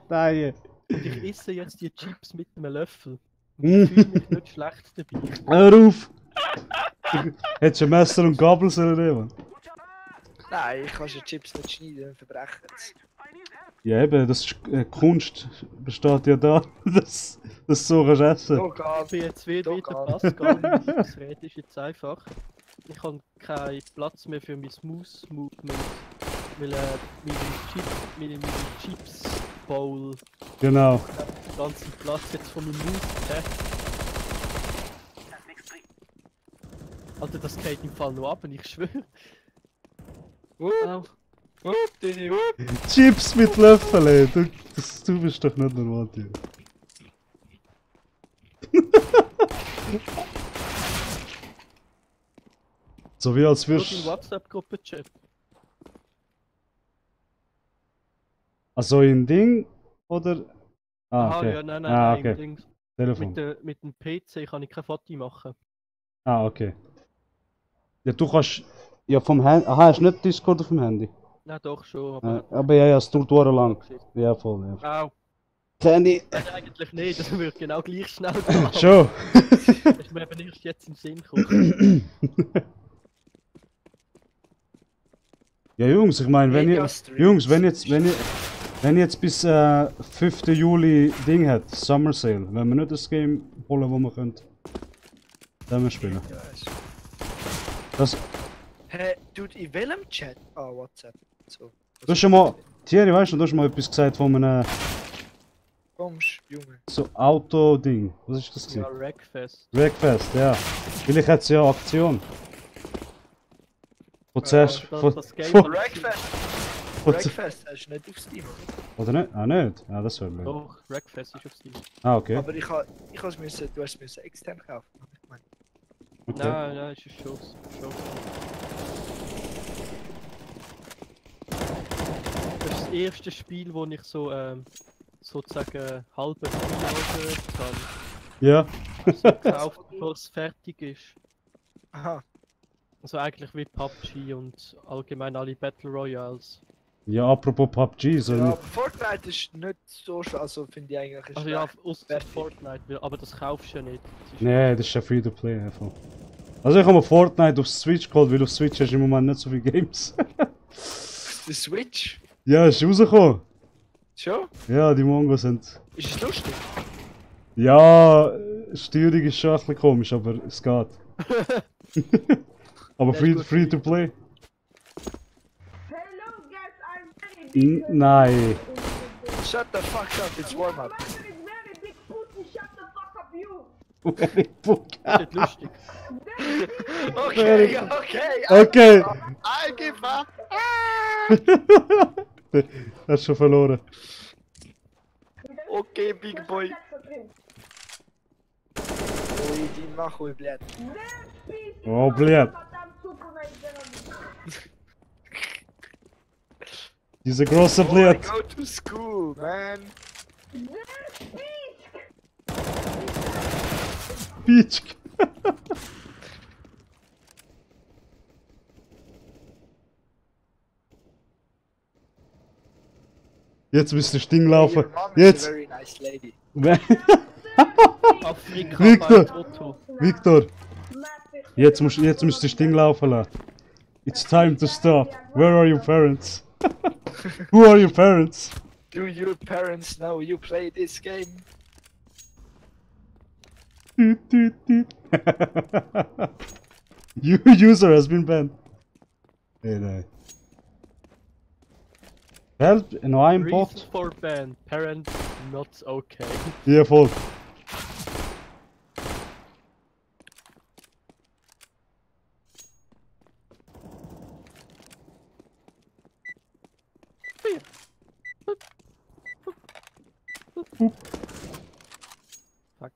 Nein. Und ich esse jetzt die Chips mit einem Löffel. Und Mm. ich fühle mich nicht schlecht dabei. Hör auf. Hättest du ein Messer und Gabel sollen nehmen? Nein, ich kann schon Chips nicht schneiden, dann verbrechen sie. Ja eben, das ist, Kunst besteht ja da, dass du so kannst essen. So geht's. Ich bin jetzt wieder Doch, Pascal, das Red ist jetzt einfach. Ich habe keinen Platz mehr für mein Mouse-Movement, weil meine Chips-Bowl Genau. den ganzen Platz jetzt von meinem Mouse-Pad. Alter, das geht im Fall noch ab, ich schwöre. Au. Didi, wupp. Chips mit Löffeln, ey. Du bist doch nicht normal, Tio. So wie als Schau in würdest. WhatsApp-Gruppe-Chat. Also in Ding oder. Ah, Aha, okay. ja, nein, Ah, nein, okay. Dings. Telefon. Mit dem PC kann ich kein Foto machen. Ah, okay. Ja, du kannst. Ja, vom Handy. Aha, hast du nicht Discord auf dem Handy? Nein, doch schon, aber... Aber ja, es dauert lang. Ja, voll, ja. Au. Handy. Nein, eigentlich nicht, das wird genau gleich schnell gehen. Schon. Das ist mir eben erst jetzt im Sinn gekommen. Ja, Jungs, ich meine, wenn ihr. Mega-Streams. Jungs, wenn ihr jetzt bis 5. Juli Ding hat, Summer Sale, wenn wir nicht das Game holen, wo wir können, dann wir spielen. Ja, weißt du. Das, Hä, dude, in welchem Chat? Ah, WhatsApp. So. du hast schon mal, Thierry, weißt du, du hast mal etwas gesagt von einem Kommst, Junge. so Auto-Ding. Was ist das Ja, gewesen? Wreckfest. Wreckfest, ja. Vielleicht hat es ja Aktion. Von zuerst, das Game von, Wreckfest! von, Wreckfest hast du nicht auf Steam, oder? oder nicht? Ah, nicht? Ah, das wäre blöd. Doch, Wreckfest ist auf Steam. Ah, okay. Aber ich has müssen, du hast müssen extern kaufen. hab ich gemeint. Okay. Nein, ist schon. Das ist das erste Spiel, wo ich so sozusagen halbe Spiel kann. Ja. So gekauft, bevor es fertig ist. Aha. Also eigentlich wie PUBG und allgemein alle Battle Royales. Ja, apropos PUBG, so. Ja, aber Fortnite ist nicht so schwer, also finde ich eigentlich. Ist Also ja, recht außer fertig. Fortnite, aber das kaufst du ja nicht. Das ist Nee, das ist ja free to play einfach. Also ich habe mir Fortnite auf Switch geholt, weil auf Switch hast du im Moment nicht so viele Games. Der Switch? Ja, ist rausgekommen. Schon? Ja, die Mongos sind. Ist es lustig? Ja, Steuerung ist schon ein bisschen komisch, aber es geht. Aber Ja, ist gut. free to play? Hello guys, I'm very big. Nein. Shut the fuck up, it's warm up. My name is very big pussy, shut the fuck up you. nicht lustig. Okay, okay. Okay. I give up. Hast schon verloren. Okay, big boy. Ой, иди нахуй, блядь. Oh, блядь. Diese große Oh, I Blät. go to school, man. Peach. Jetzt müsste das Ding laufen. Your mom is a Jetzt. very nice lady. Afrika Victor. bei Otto. Victor. Jetzt müsste das Ding laufen lassen. It's time to stop. Where are your parents? Who are your parents? Do your parents know you play this game? Toot, toot, toot. Your user has been banned. Hey, nein. Help, no, I'm Reason bot. for ban, parent not okay. Ja, voll. Fuck.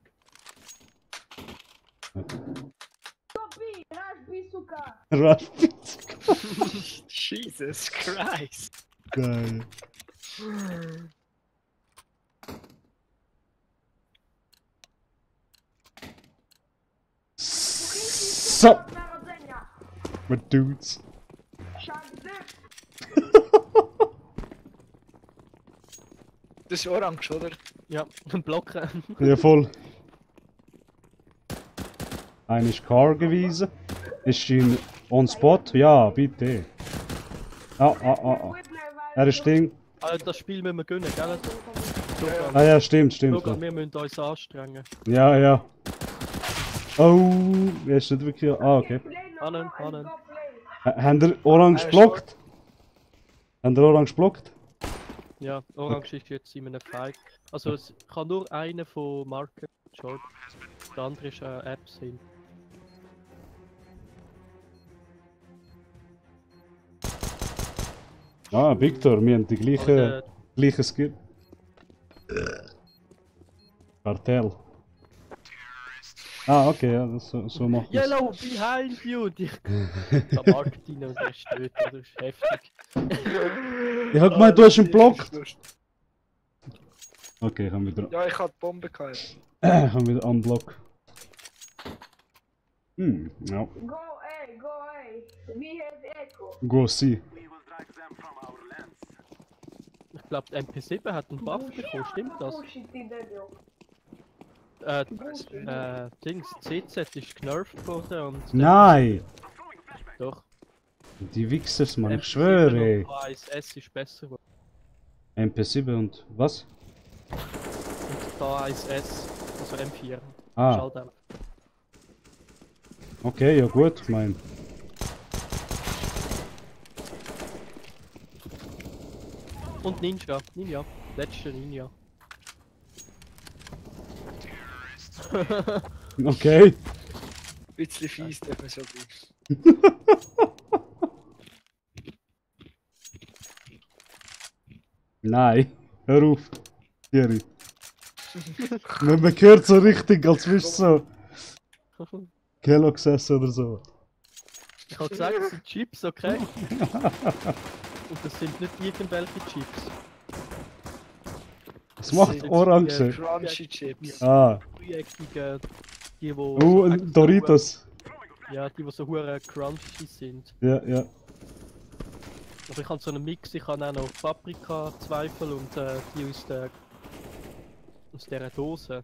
Copii, Rashbi, suka. Raspitz. Jesus Christ. Geil. So, Narodzenia. my dudes. Szanty. Das ist orange, oder? Ja, blocken. Ja, voll. Einer ist Car gewesen. Ist ihn on spot? Ja, bitte. Ah. Er ist Ding. Das Spiel müssen wir gönnen, gell? Sogar, Ah ja, stimmt. sogar wir müssen uns anstrengen. Ja. Oh, er ist nicht wirklich... Ah, okay. Play no Annen, more and Annen. go play. Haben ihr Orange blockt? Haben ihr Orange blockt? Ja, Orange ist jetzt in einem Fight. Also es kann nur einer von Marken Short. Der andere ist Apps hin. Ah, Victor, wir haben die Aber gleiche Skill. Kartell. Ah, okay, ja, so macht der man's. Yellow behind you! Der Markt rein und der steht, das ist heftig. Ich hab gemeint, du hast ihn geblockt. Okay, ich hab wieder, Ja, ich hatte die Bombe gehabt. ich hab wieder unblock. Ja. Go A. We have echo. Go see. Ich glaube, die MP7 hat einen Buff bekommen, stimmt das? Bullshit, die devil. Dings, CZ ist genervt worden und... Nein! Doch. Die Wichsers, Mann, ich MP7 schwöre. und ASS ist besser geworden. MP7 und was? Und da ASS, also M4. Ah, Schalldämpfer. okay, ja gut, ich mein. Und Ninja, letzte Ninja. Okay. Bisschen fies, darf man so sein. Nein, hör auf. Thierry. Man hört so richtig, als wärst du so Kellogg's essen oder so. Ich habe gesagt, es sind Chips, okay? Und das sind nicht irgendwelche Chips. Was macht sind Orange? Crunchy Chips. Ah, Dreieckige, die wo... Doritos. Ja, die so hure crunchy sind. Ja. Aber ich habe so einen Mix, ich habe auch noch Paprika-Zweifel und die aus dieser Dose.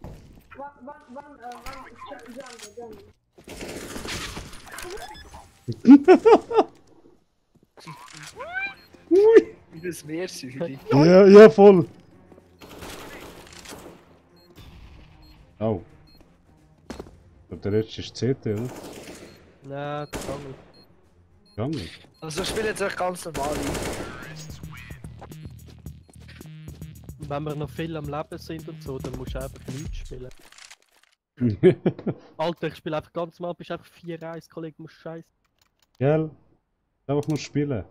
Wie das Meersäule. Ja, voll. Oh. Ich glaub, der letzte ist CT, oder? Nein, das kann nicht. Kann nicht. Also ich spiele jetzt echt ganz normal ein. Wenn wir noch viel am Leben sind und so, dann musst du einfach nichts spielen. Alter, ich spiele einfach ganz normal, bist einfach 4-1, Kollege, musst scheiße. Gell? Einfach nur spielen.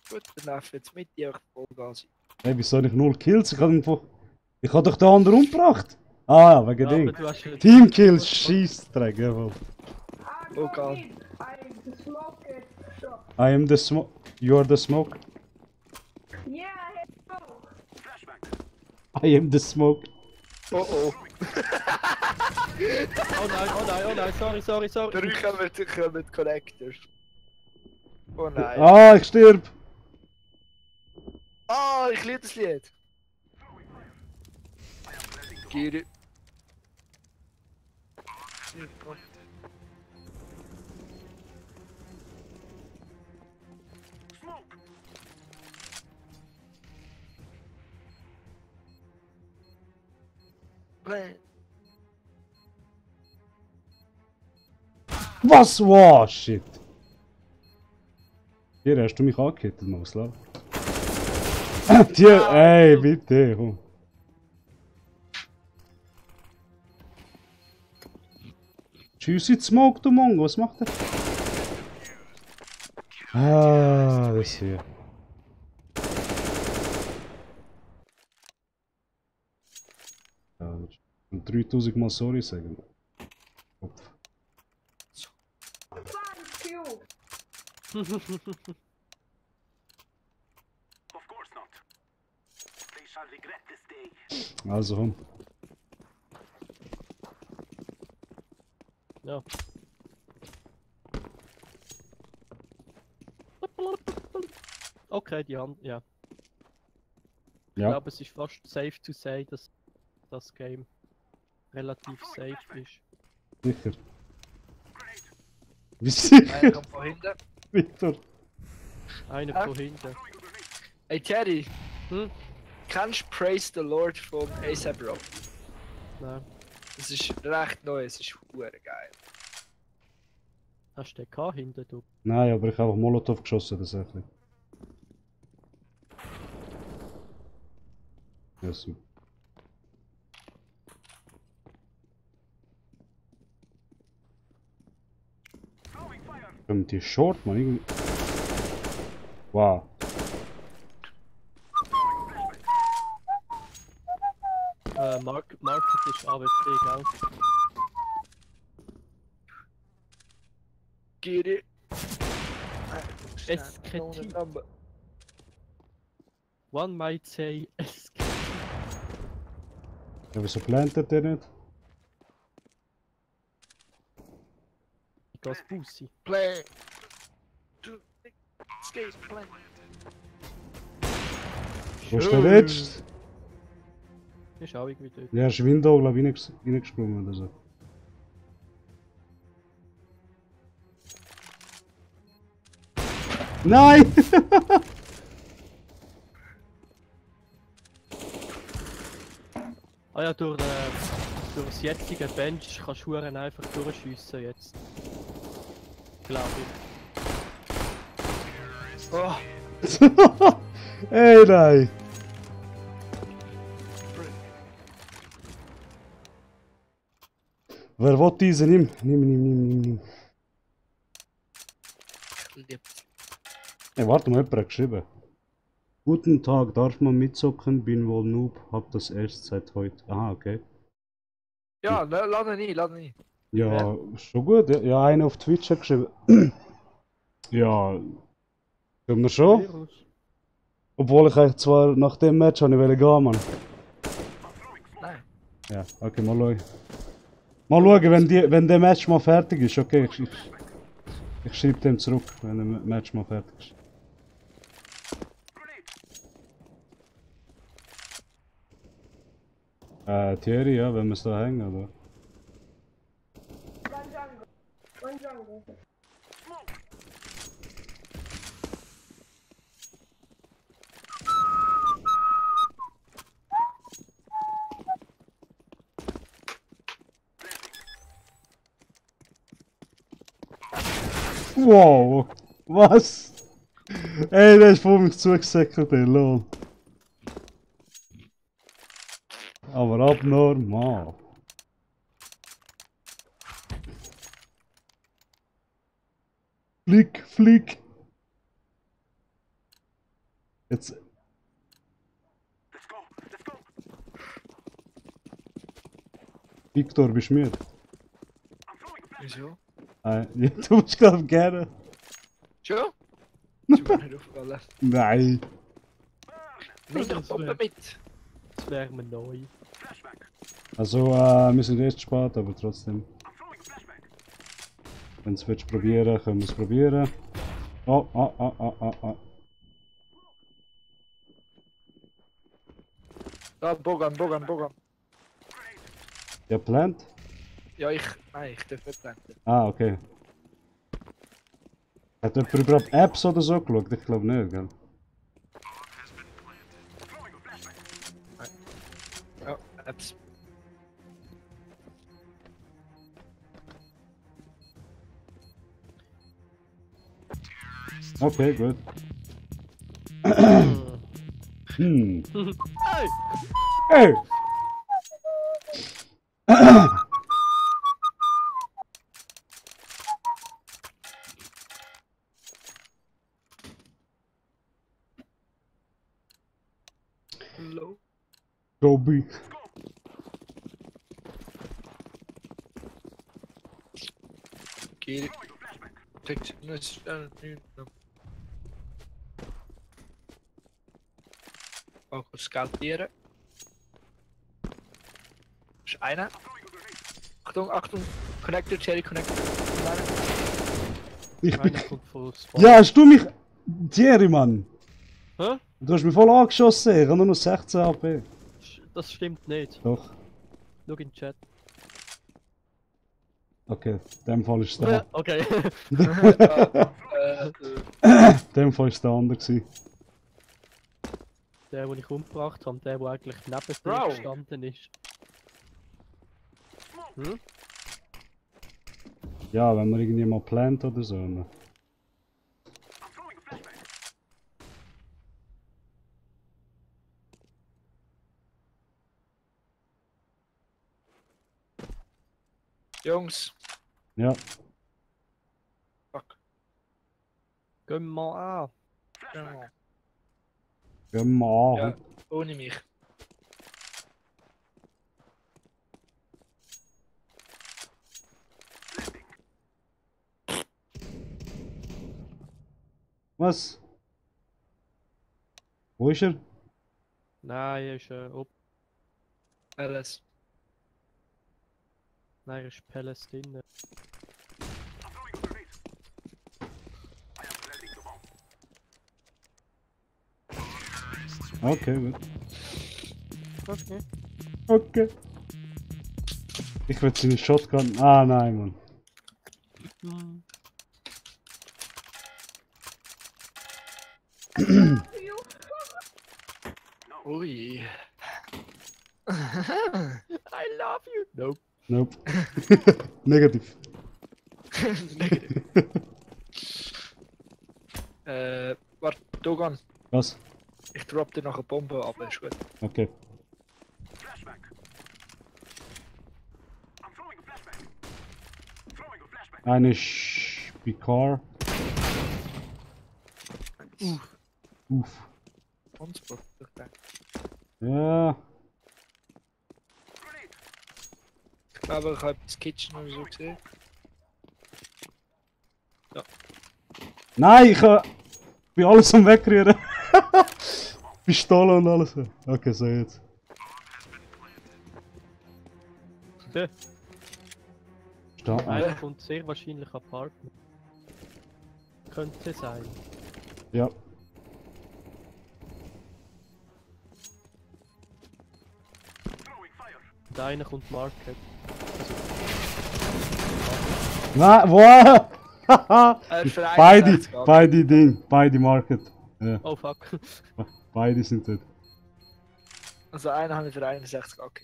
Gut, dann darf jetzt mit dir Vollgas. Hey, wieso habe ich 0 Kills? Ich hab doch den anderen umgebracht. Ah, wegen Ja, aber Ding. du hast ja... Teamkills, Scheissdreck, jawohl. Oh God. I am the smoke. You are the smoke. Yeah, I have smoke. I am the smoke. Oh oh. Oh nein, sorry. Drei kommen Connectors. Oh nein. Ah, ich stirb. Ah, ich liebe das Lied. Giri. Was? Wow, shit. Hier hast du mich angehittet, Mauslav. Hier, ey, bitte, komm. Tschüss, jetzt Smoke, du Mongo, was macht der? Ah, das hier. Ja, und 3000 Mal sorry sagen. Kopf. Thank you. Of course not. They shall regret this day. Also, komm. Ja. Okay, die Hand, ja. Ich Ja, glaube, es ist fast safe to say, dass das Game relativ safe ist. sicher. Wie Einer sicher, kommt von hinten. Victor? Einer Ah. von hinten. Hey Thierry, Kennst du Praise the Lord von A$AP Rock? Nein. Das ist recht neu, es ist hure geil. Hast du den gehabt hinten, du? Nein, aber ich habe auch Molotov geschossen, das ist ein bisschen. Yes. Kommt die Short, man, irgendwie. Wow. Market ist AWP, gell? Get it. SKT. One might say SKT. Ja, wieso plantet der nicht? Ich gehe Bussi. Play. Skate, play. Wo ist der jetzt? Ist auch irgendwie dort. Ja, ist Window, glaube ich, reingesprungen oder so. Nein! Ah ja, durch das jetzige Bench kannst du Huren einfach durchschiessen jetzt. Glaube ich. Oh, Ey, nein! Wer will diese? Nimm. lieb. Ey, warte mal, jemand hat geschrieben. Guten Tag, darf man mitzocken? Bin wohl Noob, hab das erst seit heute. Aha, okay. Ja, lade nie. Ja, schon gut. Ja, einer auf Twitch hat geschrieben. Ja, können wir schon? Virus. Obwohl ich eigentlich zwar nach dem Match habe ich gehen, Mann. Nein. Ja, okay, mal schauen. Mal schauen, wenn der Match mal fertig ist, okay. Ich schreibe dem zurück, wenn der Match mal fertig ist. Thierry, ja, wenn wir es da hängen, oder? One jungle. Wow! Was? Ey, der ist vor mich zugesäckert, ey, lol. Aber abnormal. Flick! Jetzt. Victor, bist du müde? Wieso? Ja, du bist glaube gerne. Schon? Ist mir nicht aufgefallen. Nein. Nimm doch Bombe mit. Das wäre mir neu. Also, wir sind erst spät, aber trotzdem. Wenn du es probieren, können wir es probieren. Oh. Da, Bogan. Ja, plant? Ja, nein, ich darf nicht blenden. Ah, okay. Hat jemand überhaupt Apps oder so geschaut? Ich glaube nicht, gell? Ja, Apps. Okay, gut. Hey! Hey! Hello. Go B. Get it. Technisch. Auch kurz scoutieren. Ist einer. Achtung. Connector, Cherry Connector. Ich bin... Einer kommt von Spawn. Ja, hast du mich... Thierry, Mann! Hä? Du hast mich voll angeschossen, ich habe nur noch 16 AP. Das stimmt nicht. Doch. Schau in den Chat. Okay, in dem Fall ist es der... Okay. In dem Fall ist es der andere gewesen. Der, den ich umgebracht habe, der eigentlich neben dir Bro. gestanden ist. Hm? Ja, wenn man irgendwie mal plant oder so. Ne? Jungs, Ja, fuck. Gehen wir mal an. Genau. gehen wir an. Ja, ohne mich. Was? Wo ist er? Nein, er ist Alles. Nein, er ist Palästina. Okay, gut. Okay. Okay. Ich will seine Shotgun. Ah, nein, Mann. Hm. Ui. I love you! Nope. Nope. Negativ. Negativ. Warte, Dogan. Was? Ich drop dir noch eine Bombe, aber ist gut. Okay. Eine Spikar. Uff. Transport, ich denke. Ja. Ich glaube, ich habe das Kitchen oder so gesehen. Nein, ich bin alles am Wegrühren. Pistole und alles. Okay, so jetzt. Der Da, einer kommt sehr wahrscheinlich Apartment. Könnte sein. ja. Und einer kommt Market. Nein, wow! Für beide, 61 ab. beide Ding, beide Market. Ja, Oh fuck. beide sind dort. Also einen habe ich für 61 AK.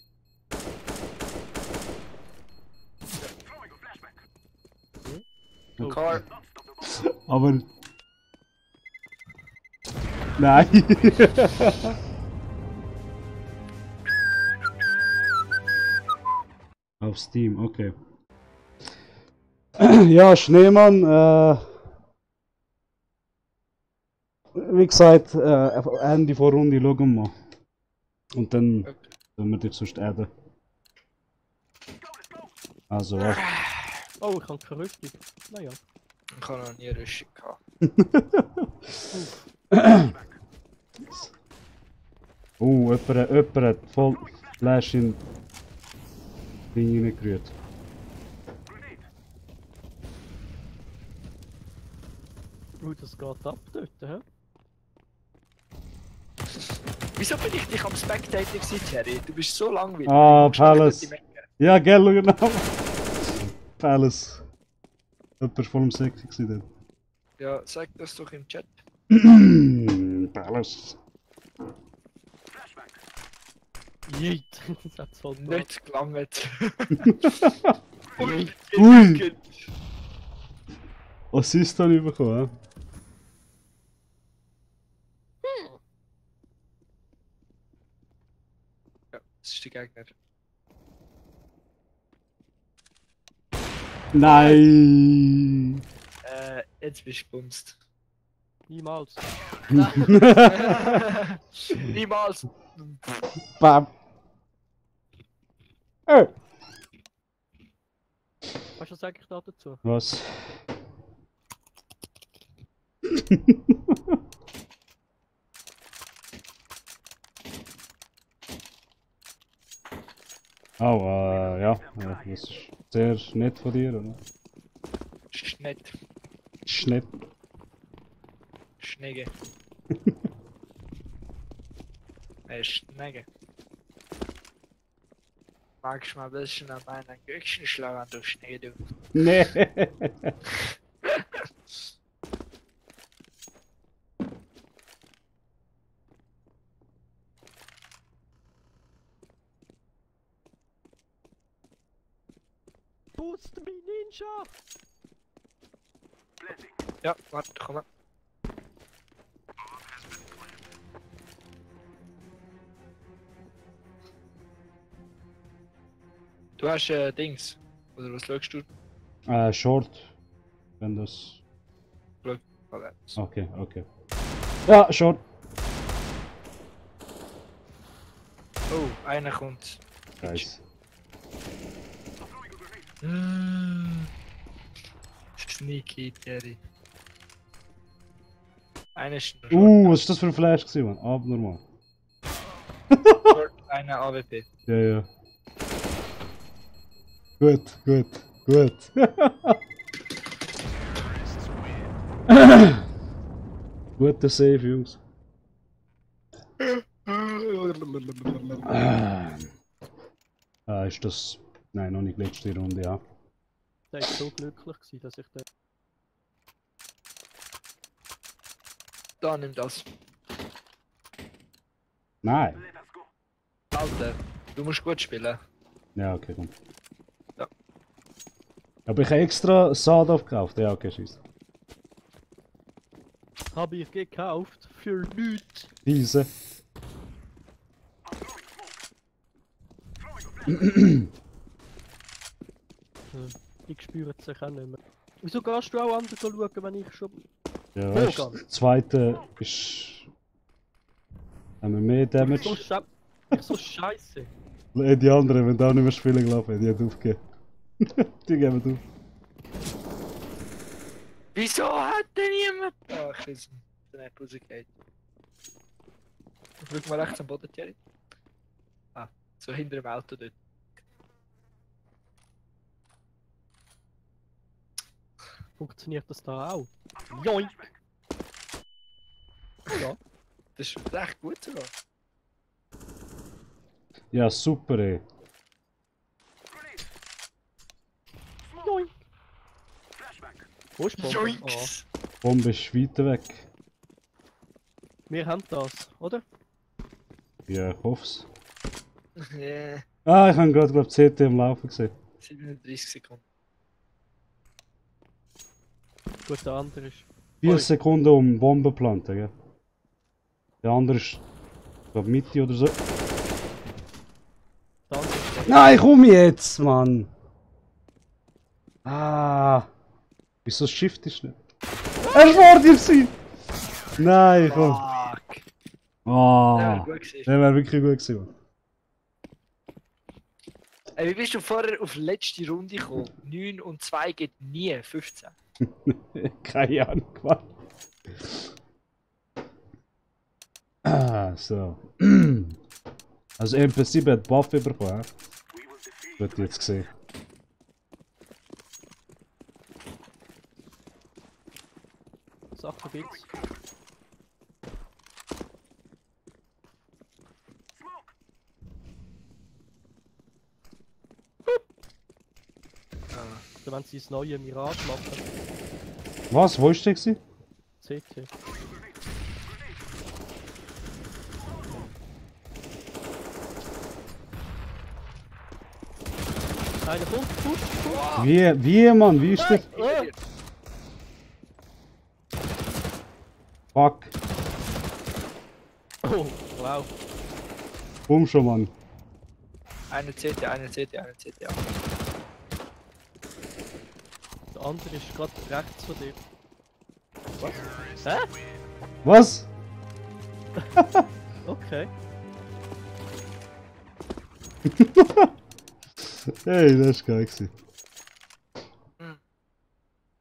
Oh. Car. Aber... Nein! Auf Steam, okay. Ja, Schneemann, wie gesagt, Ende vor Runde schauen wir mal. Und dann Okay. können wir dich sonst adden. Also, warte. Oh, ich habe keine Rüstung. Naja. Ich habe noch nie Rüstung gehabt. Oh, jemand hat voll Flash in Ding reingerührt. Das geht ab dort, hä? Wieso bin ich dich am Spectator gewesen, Terry? Du bist so langweilig. Ah, Du musst doch Palace. dort in die Menge. Ja, gell, genau. Palace. Jemand war voll am Säcke gewesen Ja, sag das doch im Chat. dort. Palace. Jeet. Das hat voll gemacht. Nicht gelangt. Ui. Assist habe ich bekommen, Ja, das ist der Gegner. Nein! Jetzt bist du gebumst. Niemals. Niemals. Bam! Was sage ich da dazu? Was? Oh, ja, das ist sehr nett von dir, oder? Schnitt. Schnett. Schnegge. Schnegge. Magst du mal ein bisschen an meinen Göckchen schlagen, du Schnee, du? Nee! Boost me Ninja! Ja, warte, komm mal. Du hast Dings. Oder was schaust du? Short. Wenn das. Okay. Okay, okay. Ja, Short. Oh, einer kommt. Nice. Sneaky, Terry. Einer ist noch Was ist das für ein Flash gewesen, Mann? Abnormal. short, einer AWP. Ja, ja. Gut, gut, gut. Guter Save, Jungs. Ist das. Nein, noch nicht letzte Runde, ja. Der war so glücklich gewesen, dass ich den... Da, nimm das. Nein. Alter, du musst gut spielen. Ja, okay, komm. Ja. Aber ich habe extra Saat gekauft. Ja, okay, scheiße. Habe ich gekauft für nichts. Diese. Ich spüre es sich auch nicht mehr. Wieso gehst du auch anders schauen, wenn ich schon... Ja, Wo weißt, dann? das zweite ist. Haben wir mehr Damage? So scheiße. Die anderen, wenn die auch nicht mehr spielen, glaube ich, die haben aufgegeben. Die geben auf. Wieso hat denn niemand? Ach, ich weiß nicht. Der Pause geht. Schau mal rechts am Boden, Thierry. Ah, so hinter dem Auto dort. Funktioniert das da auch? Joink! Ja. Das ist recht gut sogar. Ja, super, ey. Joink! Wo ist die Bombe? Joinks! Bombe ist weiter weg. Wir haben das, oder? Ja, ich hoff's. Ja, Ah, ich habe gerade, glaube CT am Laufen gesehen. 37 Sekunden. Gut, der andere ist... 4 Oi. Sekunden um Bombe zu planten, gell? Der andere ist. Ich glaube Mitte oder so. Der andere ist... Nein, komm jetzt, Mann! Ah! Wieso Shift ist nicht? Er ist vor dir gewesen! Nein, komm! Fuck! Ah! Der wäre gut gewesen. Der wäre wirklich gut gewesen, Mann. Ey, wie bist du vorher auf die letzte Runde gekommen? 9 und 2 geht nie 15. Keine Ahnung, Mann. Ah, so. Also MP7 hat Buff bekommen, hä? Wird jetzt gesehen. Sachen gibt's. Oder wenn sie das neue Mirage machen. Was? Wo ist der gewesen? CT. Einer kommt, push. Wie, Mann? Wie ist der? Fuck. Oh, wow. Komm schon, Mann. Eine CT, eine CT, eine CT. Ja. Der andere ist gerade rechts von dir. Was? Hä? Was? Okay. Hey, das ist geil gewesen. Hm.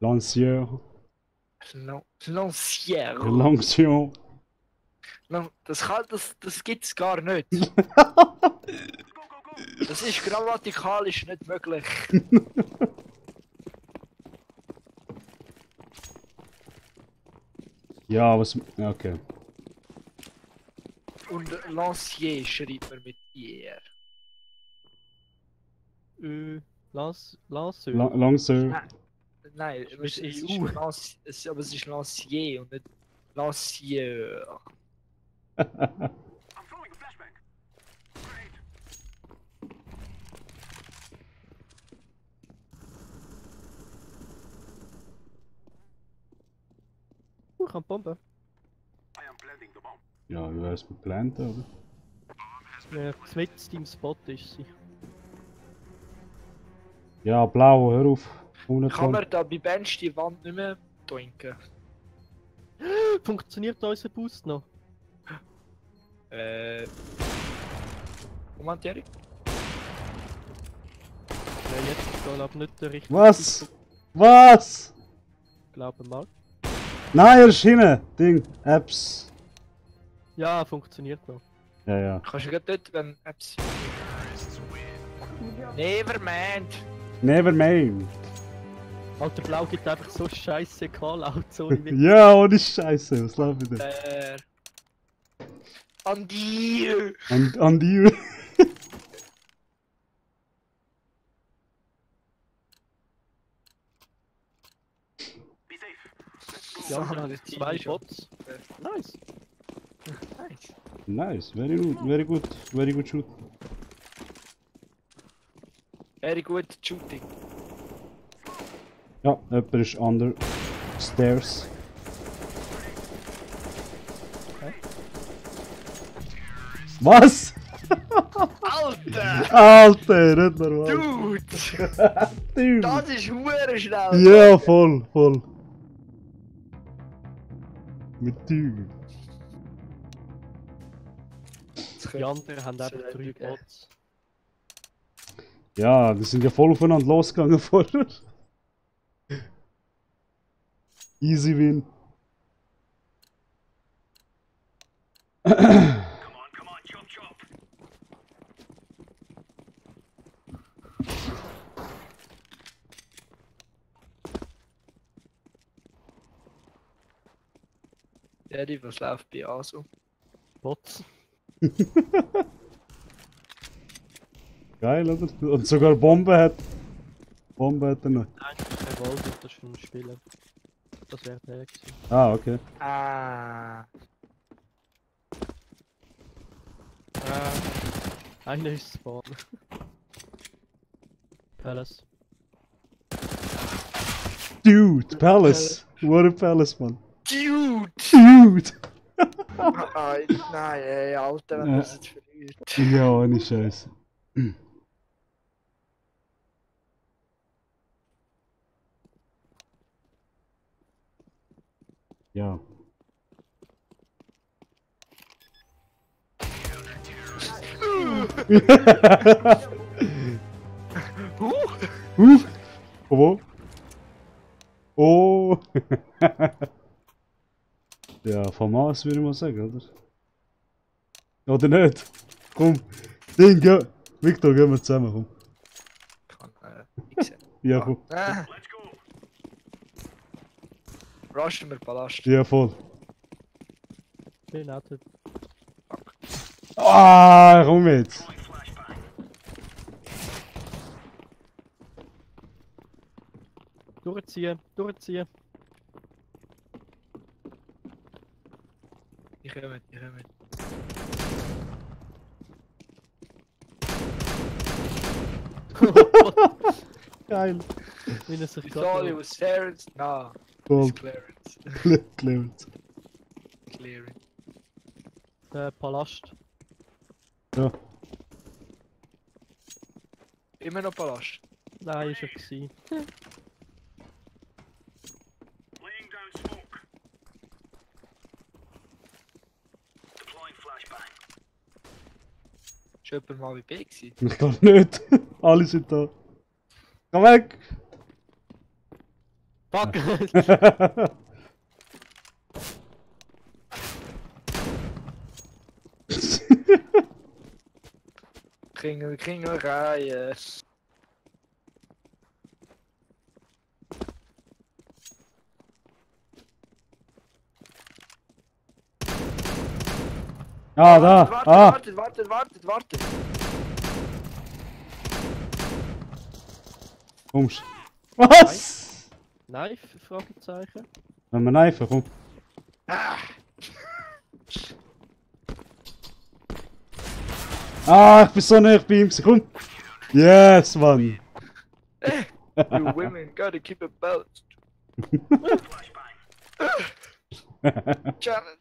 Lancier. Lancier. Lancier. Das gibt's gar nicht. Das ist grammatikalisch nicht möglich. Ja, was. Okay. Und Lancier schreibt man mit IR. Lanceur. Lancier. Nein, Mit es EU. aber es ist Lancier und nicht Lancier. Suche an die Bombe. Ja, wie wär's mit Planten, oder? Ja, mit im Spot ist sie. Ja, blau, hör auf. Kann man da bei Bench die Wand nicht mehr trinken? Funktioniert unser Boost noch? Moment, Erik? Ja, jetzt ist da aber nicht der richtige. Was? Was? Glaube mal. Nein, er ist hinten. Ding, Apps. Ja, funktioniert noch. Ja, ja. Kannst du gerade dort, wenn Apps. Nevermind! Never mind. Alter, Blau gibt einfach so scheiße laut, sorry. Ja, ohne Scheiße, was läuft denn? An dir! An dir. Die anderen haben zwei Bots. Nice. Nice. Nice, very good shoot. Very good shooting. Ja, jemand ist under stairs. Was? Alter! Alter, nicht normal. Dude! Dude. Das ist hure schnell! Ja, voll, voll. Mit Dude. Die anderen haben einfach 3 Bots. Ja, die sind ja voll aufeinander losgegangen vorher. Easy win. Eddie, was läuft bei ASO? Bots. Geil, oder? Und sogar Bombe hat. Bombe hat er noch. Nein, kein Wolf, das ist ein Spieler. Das wäre der gewesen. Ah, okay. Ah. Einer ist Spawn. Palace. Dude, Palace. What a Palace, man. Dude! Dude! Nein, ey, Alter, wenn das jetzt verliert. Ja, ohne Scheiße. Ja. Wo? Oh! Ja, von Maß würde ich mal sagen, oder? Oder nicht? Komm, Ding, geh. Victor, gehen wir zusammen, komm. Kann, ich sehen. Ja, komm. Rushen wir Palast. Ja, voll. Bin auch dort. Ah, komm jetzt! Durchziehen, durchziehen. Ich komme mit, ich komme mit. Geil! Wie er sich Sorry, gerade... was Terrence? No, Voll. it's Clarence. Clemens. Clearing. Palast. Ja. Immer noch Palast. Nein, ist er gewesen. Laying down smoke. Deploying flashbang. Ist jemand mal bei B gewesen? Ich glaube nicht. Alle sind da. Komm weg! Fuck! Kringelreihe. Ah, da! Wartet, Ah! wartet. Kommst. Was? Knife? Fragezeichen. Wenn wir kneifen, komm. Ah, ich bin so nah bei ihm gewesen, komm! Yes, Mann! You women gotta keep it balanced. Challenge.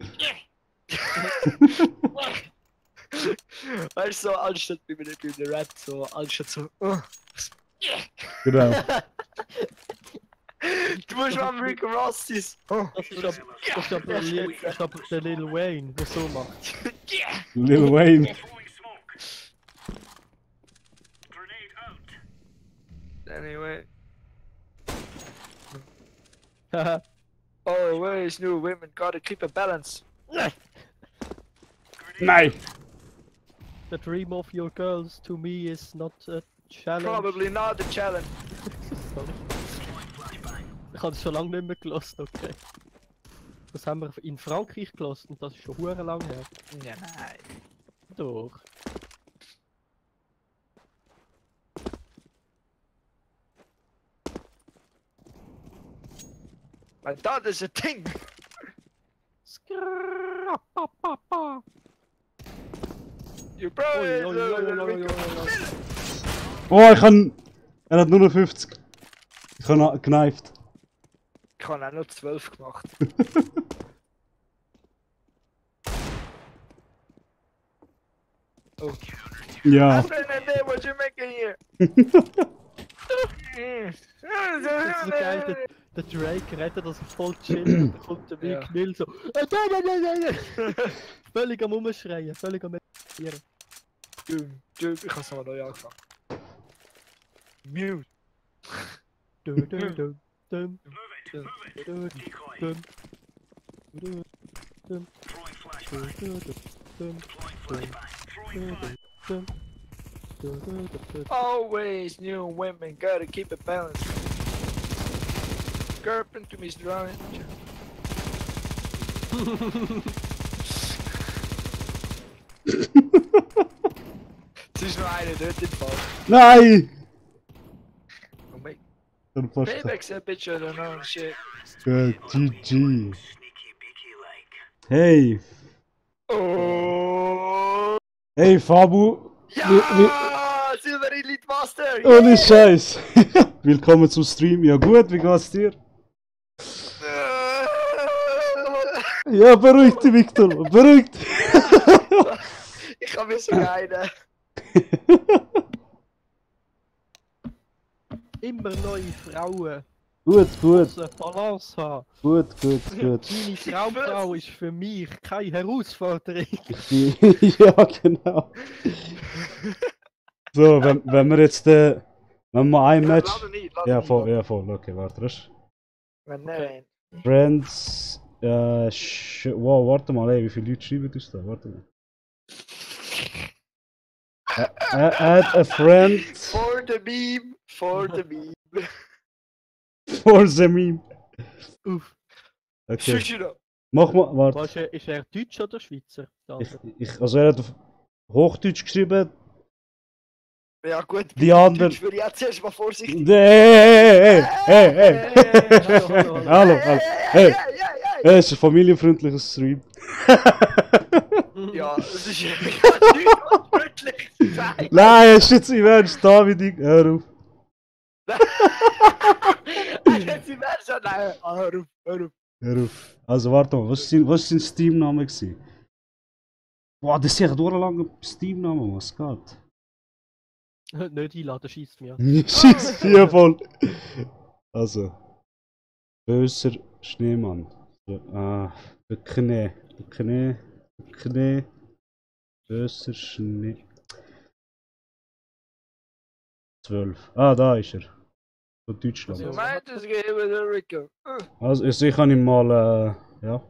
Weißt du, so anstatt bei mir Rap, so anstatt so. Genau. Du musst mal Rick Ross sein. Das ist aber der Lil Wayne, der so macht. Lil Wayne. Anyway. Haha. Always new women gotta keep a balance. Nein! The dream of your girls to me is not a challenge. Probably not a challenge. Ich habe es schon lange nicht mehr gelassen, okay. Das haben wir in Frankreich gelassen und das ist schon hure lang her. Ja, nein. Doch. I thought there's a thing. Skrrrrapapapa. You bro. Oi, oi, oi, oi, oi, oi, oi. Oh, ich kann. Er hat nur noch 50. Ich habe gekneift. Ich habe auch noch 12 gemacht. Oh. Ja. What you making here? Das ist so geil, der Drake rettet das voll chillen und dann kommt der Ja. Vic Mill so völlig am Umschreien, völlig am Explodieren. Ich hab's nochmal neu angefangen. Mute. Dum, dum, dum, dum, dum, dum, dum, dum, dum, dum, dum. Always new women gotta keep it balanced. Gerpen to Miss Ryan. Es ist noch einer dort im Fall. Nein! Oh mein Dann fast. Paybacks a bitch, I don't know shit. Gut, GG. Hey! Oh! Hey Fabu! Ja! Silver Elite Master! Ohne Scheiß! Willkommen zum Stream. Ja gut, wie geht's dir? Ja, beruhig dich, Victor, beruhig dich! Ich kann mir so geil. Immer neue Frauen, Gut, gut, muss eine Balance haben. gut. Meine Traumfrau ist für mich keine Herausforderung. Ja, genau. So, wenn wir jetzt wenn wir ein Match. Ja, voll, okay, warte. Wenn nein. Friends. Wow, warte mal, ey, wie viele Leute schreiben das da? Warte mal. Add a friend For the meme, for the meme. for the meme. Uff. Okay, Shishiro. mach mal, warte. Was ist er Deutsch oder Schweizer? Der andere? Also er hat auf Hochdeutsch geschrieben. Ja gut, Die anderen. Deutsch will ich jetzt erst mal vorsichtig. Hey. Hallo. Hallo, hey. Es ist ein familienfreundliches Stream. Ja, das ist ja nicht unwörtlich sein. Nein, ist jetzt im Ernst, David, hör auf. Jetzt im Ernst, nein, hör auf. Hör auf. Also warte mal, was war sein Steam-Name? Boah, das ist ja ein langer Steam-Name, was geht? Nicht einladen, schießt mir. Scheiß, hier voll. Also. Böser Schneemann. Knie. Böser Schnee. 12. Ah, da ist er. Von Deutschland. Du meinst, es geht über den Rico. Also, ich kann ihm mal, ja.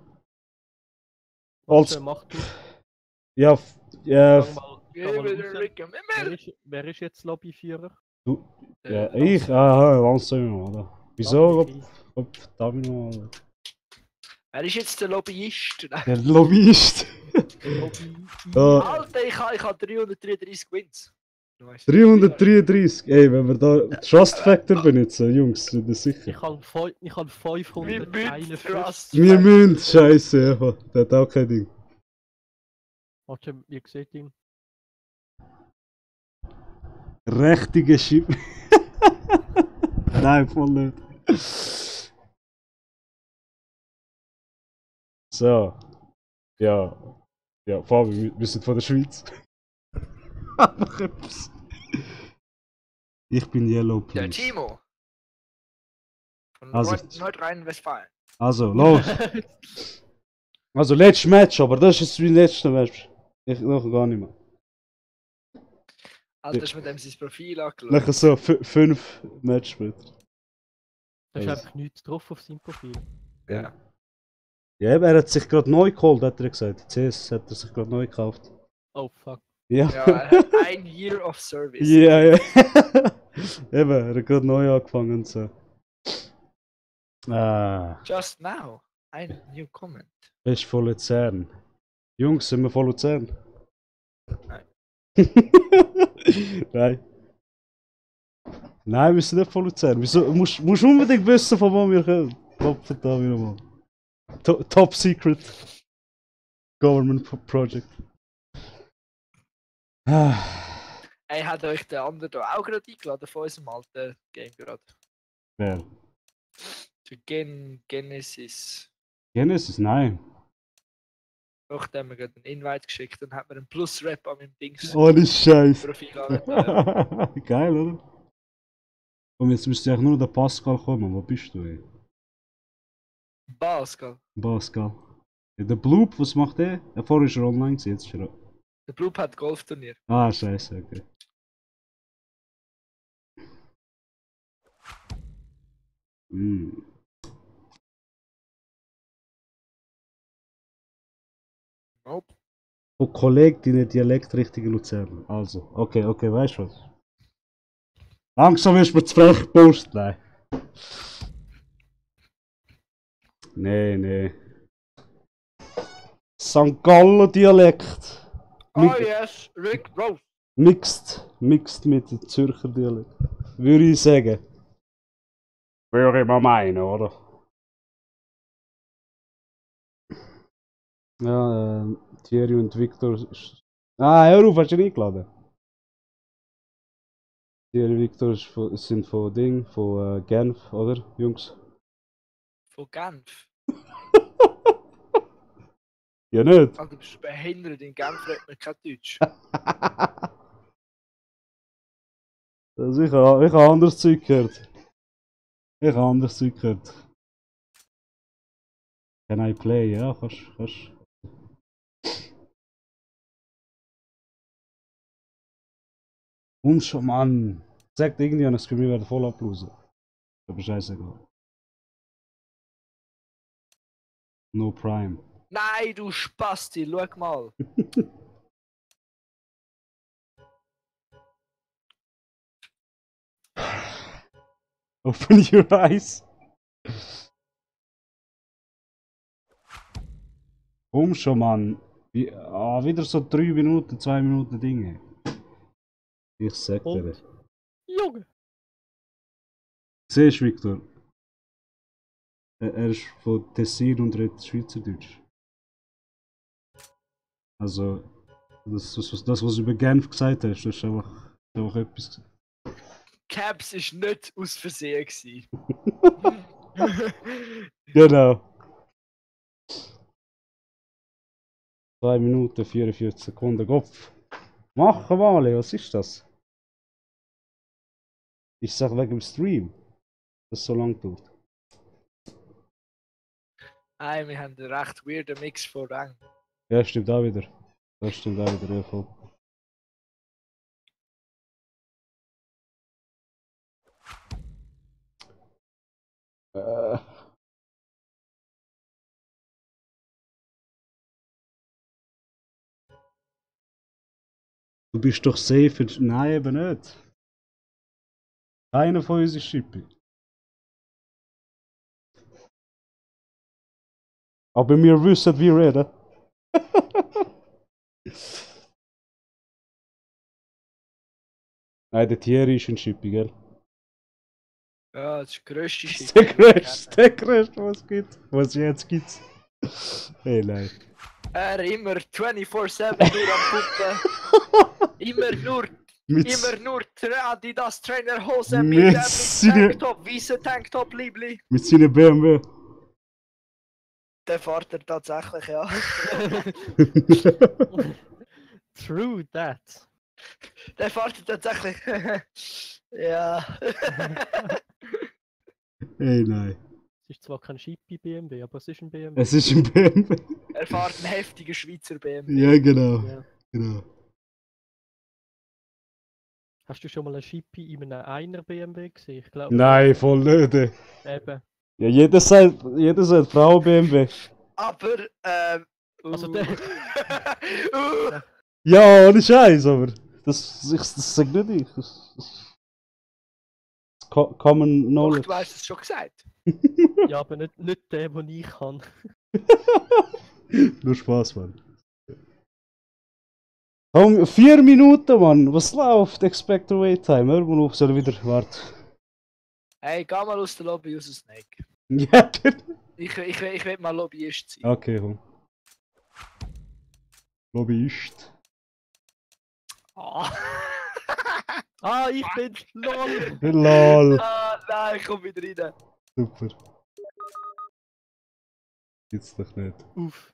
Was Als, macht du? ja, ja, Sag mal, Geh sag mal über den raus. Rico. Wer ist jetzt Lobbyführer? ja, ich, aha, langsam immer, oder? Wieso? Okay. Verdammt mal. Er ist jetzt der Lobbyist. Der Lobbyist. Lobby. Ja. Alter, ich habe 333 Wins. Nice. 333, ey, wenn wir da Trust Factor benutzen, Jungs, sind wir sicher. Ich habe 551. Trust. Wir müssen, scheiße, ja, der hat auch kein Ding. Warte, wie sieht ihn? Richtige Schiff. Nein, voll nicht. So. Ja. Ja, Fabi, wir sind von der Schweiz. Einfach etwas. Ich bin Yellow, Der please. Timo. Von Also- Nordrhein-Westfalen. Also, los. Also, letztes Match, aber das ist mein letztes Match. Ich noch gar nicht mehr. Alter, ist mit dem sein Profil angeschaut. Nachher so 5 Match später. Da ist Ja. einfach nichts drauf auf seinem Profil. Ja. Ja, eben, er hat sich gerade neu geholt, hat er gesagt. CS hat er sich gerade neu gekauft. Oh fuck. Ja. Ja, er hat 1 Year of Service. Ja, ja. Eben, er hat gerade neu angefangen und so. Ah, Just now, ein new comment. bist von Luzern. Jungs, sind wir von Luzern? Nein. Nein. Nein, wir sind nicht von Luzern. Wieso? Musst unbedingt wissen, von wo wir kommen. Klopft da wieder mal. Top Secret. Government Project. Ah, Ey, hat euch der andere da auch gerade eingeladen von unserem alten Game gerade? wer? Zu Genesis. Genesis? Nein. Doch, da haben wir gerade einen Invite geschickt und hat mir einen Plus-Rap an meinem Dings Ohne Scheiß. Profil angetan. Geil, oder? Und jetzt müsste eigentlich nur der Pascal kommen. Wo bist du, ey? Pascal. Pascal. Ja, der Bloop, was macht der? Vorher ist er online gewesen, jetzt ist er... Der Blue hat Golfturnier. Ah, scheiße, okay. Hm. Nope. Von Kolleginnen Dialektrichtige Luzern. Also, okay, weißt du was? Langsam ist mir zu frech gepostet, nein. Nee. St. Gallen Dialekt. Oh yes, Rick Rose. Mixed mit dem Zürcher Dialekt. Würde ich sagen. Würde ich mal meinen, oder? Ja, Thierry und Victor. Ah, hör auf, hast du ihn eingeladen? Thierry und Victor sind von Ding, von Genf, oder, Jungs? Von Genf. Ja, nicht? Alter, du bist behindert, in Genf redet man kein Deutsch. Also ich habe anderes Zeug gehört. Can I play? Ja, kannst. Und schon, Mann. Sagt irgendjemand, das Gefühl werden voll ablosen. Aber scheißegal. No Prime. Nein, du Spasti, schau mal. Open your eyes. Komm schon, Mann. Wieder so 3 Minuten, 2 Minuten Dinge. Ich sag dir. Und? Junge! Siehst du, Victor? Er ist von Tessin und redet Schweizerdeutsch. Also, das was du über Genf gesagt hast, das ist einfach etwas. Caps ist nicht aus Versehen gewesen. Genau. 2 Minuten 44 Sekunden Kopf. Machen wir, was ist das? Ich sag wegen dem Stream, dass es so lang dauert. Nein, wir haben einen recht weirden Mix von Rang. Ja, stimmt auch wieder. Das stimmt auch wieder, ja voll. Du bist doch safe. Nein, eben nicht. Keiner von uns ist Shippy. Aber wir wissen, wie reden. Nein, der Thierry ist ein Shippy, gell? Ja, das ist der grösste Das ist Shit. der größte, was es gibt. Was jetzt gibt's. Hey, nein. Er immer 24/7 nur am Puppen. Immer nur Adidas Trainerhose mit Mit dem seinen- Tanktop, weißen Tanktop, Liebli. Mit seinem BMW. Der fährt er tatsächlich, ja. True that. Der fährt er tatsächlich. Ja. Ey, nein. Es ist zwar kein Schippi BMW, aber es ist ein BMW. Es ist ein BMW. Er fährt einen heftigen Schweizer BMW. Ja, genau. Ja. Genau. Hast du schon mal ein Schippi in einem Einer BMW gesehen? Ich glaube. Nein, voll nicht. Ey. Eben. Ja, jeder sagt Frauen-BMW. Aber, Also der. Ja, ohne Scheiß, aber das sag nicht ich. Das Common Doch, Knowledge. du hast es schon gesagt. Ja, aber nicht der, den ich kann. Nur Spaß, Mann. Komm, 4 Minuten, Mann. Was läuft? Expected Wait Time. Hör mal auf, soll ich wieder warten. Hey, geh mal aus der Lobby raus, Snake. Ja, Ich will mal Lobbyist sein. okay, komm. Lobbyist. Ah. Ah, ich bin LOL! Lol. Ah, nein, komm wieder rein. Super. Gibt's doch nicht. Uff.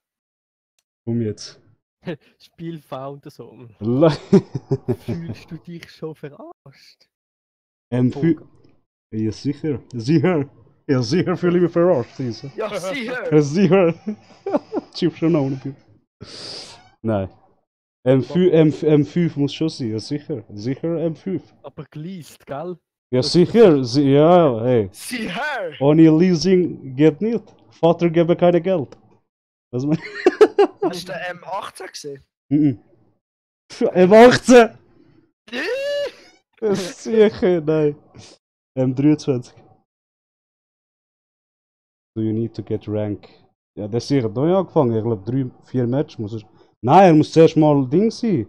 Komm jetzt. Spiel found Song. Fühlst du dich schon verarscht? M5. Ja, sicher. Sicher. Ja, sicher fühle ich mich verarscht, Lisa. Ja, sicher. Ja, sicher. Chip schon auch nicht. Nein. M5 muss schon sein, ja sicher. Sicher M5. Aber geleast, gell? Ja, sicher. Ja, hey. Sicher. Ohne Leasing geht nicht. Vater gebe keine Geld. Was meinst Hast du den M18 gesehen? du? M18! Sicher, nein. M23. Do you need to get rank? Ja, der ist sicher neu angefangen. Ich glaube 3-4 Matches muss er. Nein, er muss zuerst mal Ding sein.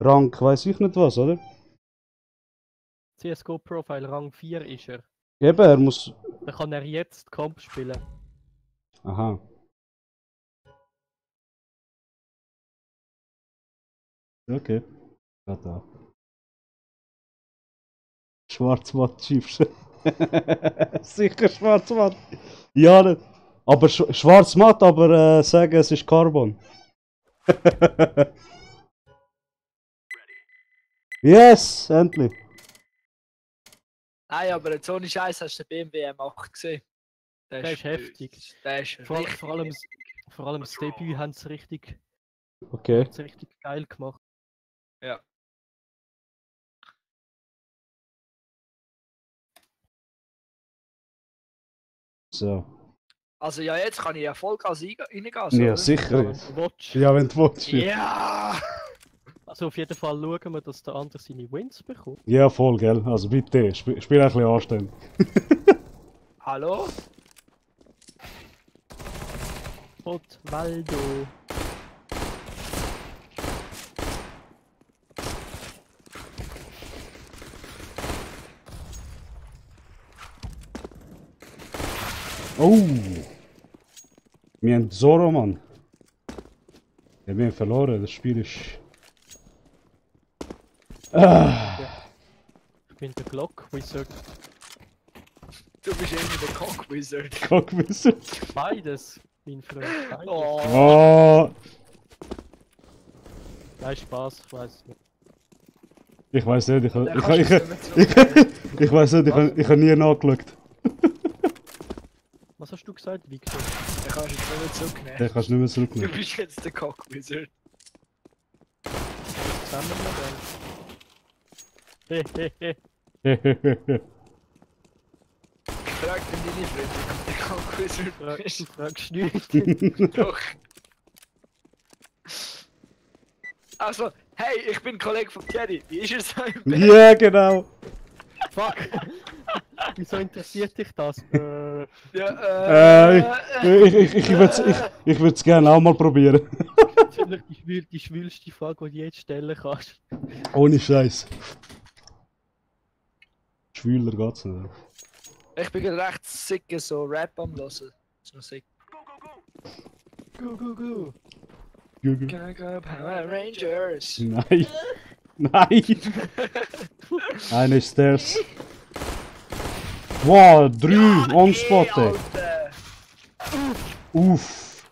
Rank, weiß ich nicht was, oder? CSGO Profile Rang 4 ist er. Eben, er muss. Dann kann er jetzt Comp spielen. Aha. Okay. Ja, da. Schwarzmatt Chiefs. Sicher Schwarzmatt. Ja, nicht. Aber Schwarzmatt, aber sagen es ist Carbon. Yes, endlich. Nein, aber jetzt ohne Scheiß hast du den BMW M8 gesehen. Der ist heftig. Der ist Vor richtig allem das Debüt haben sie richtig Okay. geil gemacht. Ja. So. Also ja, jetzt kann ich ja Vollgas reingehen. So, Ja, oder? sicher. Wenn du willst. Ja, wenn du willst. Ja! Also auf jeden Fall schauen wir, dass der andere seine Wins bekommt. Ja, voll, gell. Also bitte, spiel ein bisschen anständig. Hallo? Waldo. Oh! Wir haben Zoro, Mann. Ja, wir haben verloren, das Spiel ist. Ich bin der Glock Wizard. Du bist irgendwie der Cock Wizard. Cockwisser. Beides, mein Freund. Beides. Oh. Oh! Nein, Spaß, ich weiß nicht. Ich weiß nicht, ich Der kannst du nicht mehr zurücknehmen. ich weiß nicht, ich habe nie nachgeschaut. Was hast du gesagt, Victor? Den kannst du jetzt nicht mehr zurücknehmen. Den kannst du nicht mehr Du zurücknehmen. bist jetzt der Cock Wizard. Zusammen noch Hehehe. Frag dann deine Freunde, ob der Cock Wizard Du ist. fragst nicht. Doch. Also, hey, ich bin Kollege von Thierry. Wie ist er so im Bett? Ja, genau. Fuck! Wieso interessiert dich das? Ja, Ich würde es gerne auch mal probieren. Natürlich die schwülste Frage, die du jetzt stellen kannst. Ohne Scheiß. Schwüler geht's nicht. Ich bin gerade recht sick so Rap am hören. Ist noch sick. Go, go, go! Google. Gonna go Power Rangers. Nein. Nein. Eine Stairs. Wow, 3 on spot, ey. Alter. Uff.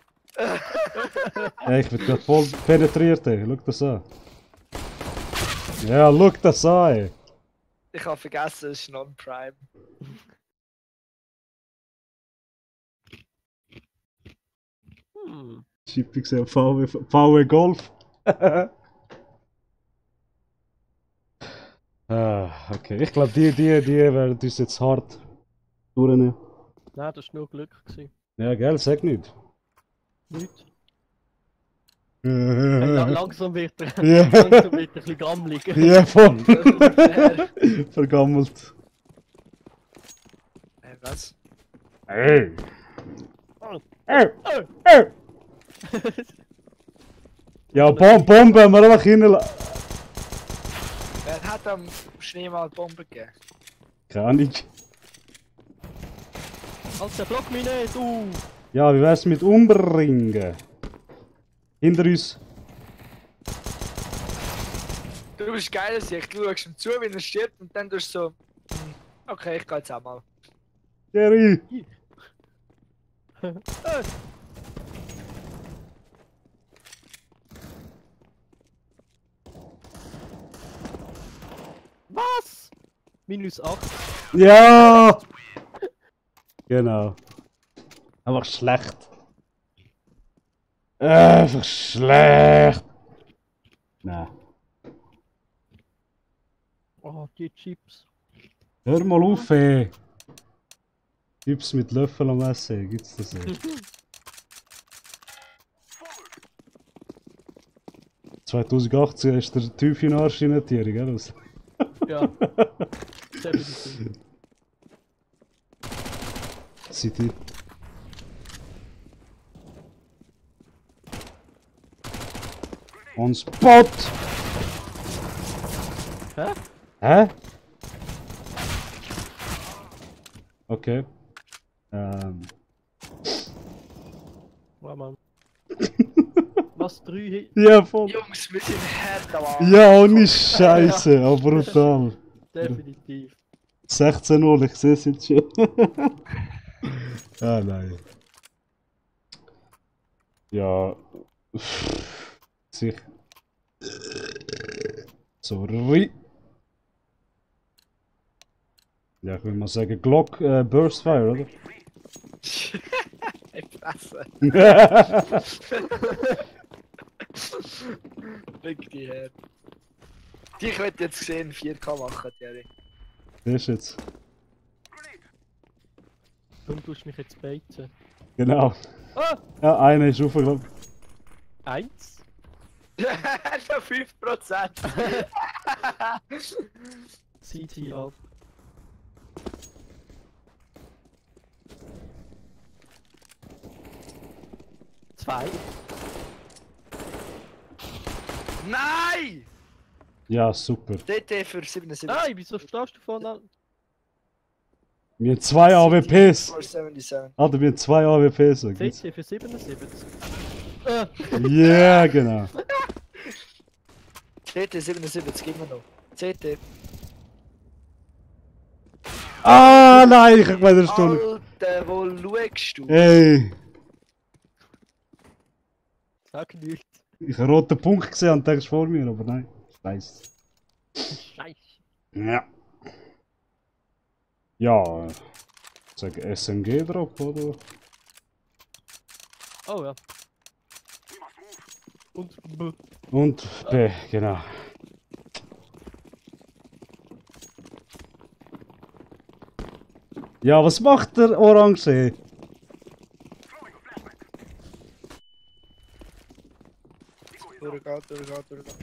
Ey, ich werd grad voll penetriert, ey. Schau das an. Ja, schau das an, ey. Ich habe vergessen, es ist Non-Prime. Shipping gesehen, VW Golf. Okay. Ich glaube, die werden uns jetzt hart durchnehmen. Nein, das war nur Glück. Gewesen. Ja, gell, sag nicht. Nicht. Ja, Langsam wird er, Ja. langsam wird er ein bisschen gammelig. voll. Vergammelt. Was? Hey. Oh. Hey. Hey. Ja, Bombe haben wir einfach hinlassen. Wer hat am Schneemann Bomben gegeben? Keine Ahnung. Alter, block mich nicht, du! Ja, wie wär's mit umbringen? Hinter uns. Du bist geil, du schaust ihm zu, wie er stirbt und dann tust du so. Okay, ich geh jetzt auch mal. Jerry. Was? Minus 8. Ja! Genau. Einfach schlecht. Einfach schlecht. Nein. Oh, die Chips. Hör mal auf, ey. Chips mit Löffel am Essen, gibt's das nicht? 2018 ist der Teufel in den Arsch in Tiere, gell? Ja. Definitiv. City. On spot! Hä? Hä? Okay. Oh Mann. Was? 3 Hit? Ja, voll. Jungs, wir sind hart am Arsch. Ja, ohne Scheiße, aber brutal. Definitiv. 16-0, ich sehe es jetzt schon. Ah, nein. Ja. Sicher. Sorry. Ja, ich will mal sagen, Glock Burst Fire, oder? Ich fresse. Fick die her. Ich möchte jetzt sehen 4K machen, Thierry. Das ist jetzt. Du tust mich jetzt beizen. Genau. Ah! Ja, einer ist raufgelaufen. 1. Schon 5%. CT ab. Zwei. Nein! Ja, super. DT für 77. Nein, wieso stehst du vorne an? Wir haben 2 AWPs. 477. Alter, wir haben 2 AWPs. So geht's. CT für 77. Ja, genau. CT 77, gib mir noch. CT. Ah, nein, ich hab bei der Stunde. Alter, wo schaust du? Ey, Sag nicht. ich hab einen roten Punkt gesehen und denkst vor mir, aber nein. Scheiße. Scheiße. Ja. Ja, sag SMG drauf, oder? Oh ja. Und B. Und B, genau. Ja, was macht der Orange? Durchgehen.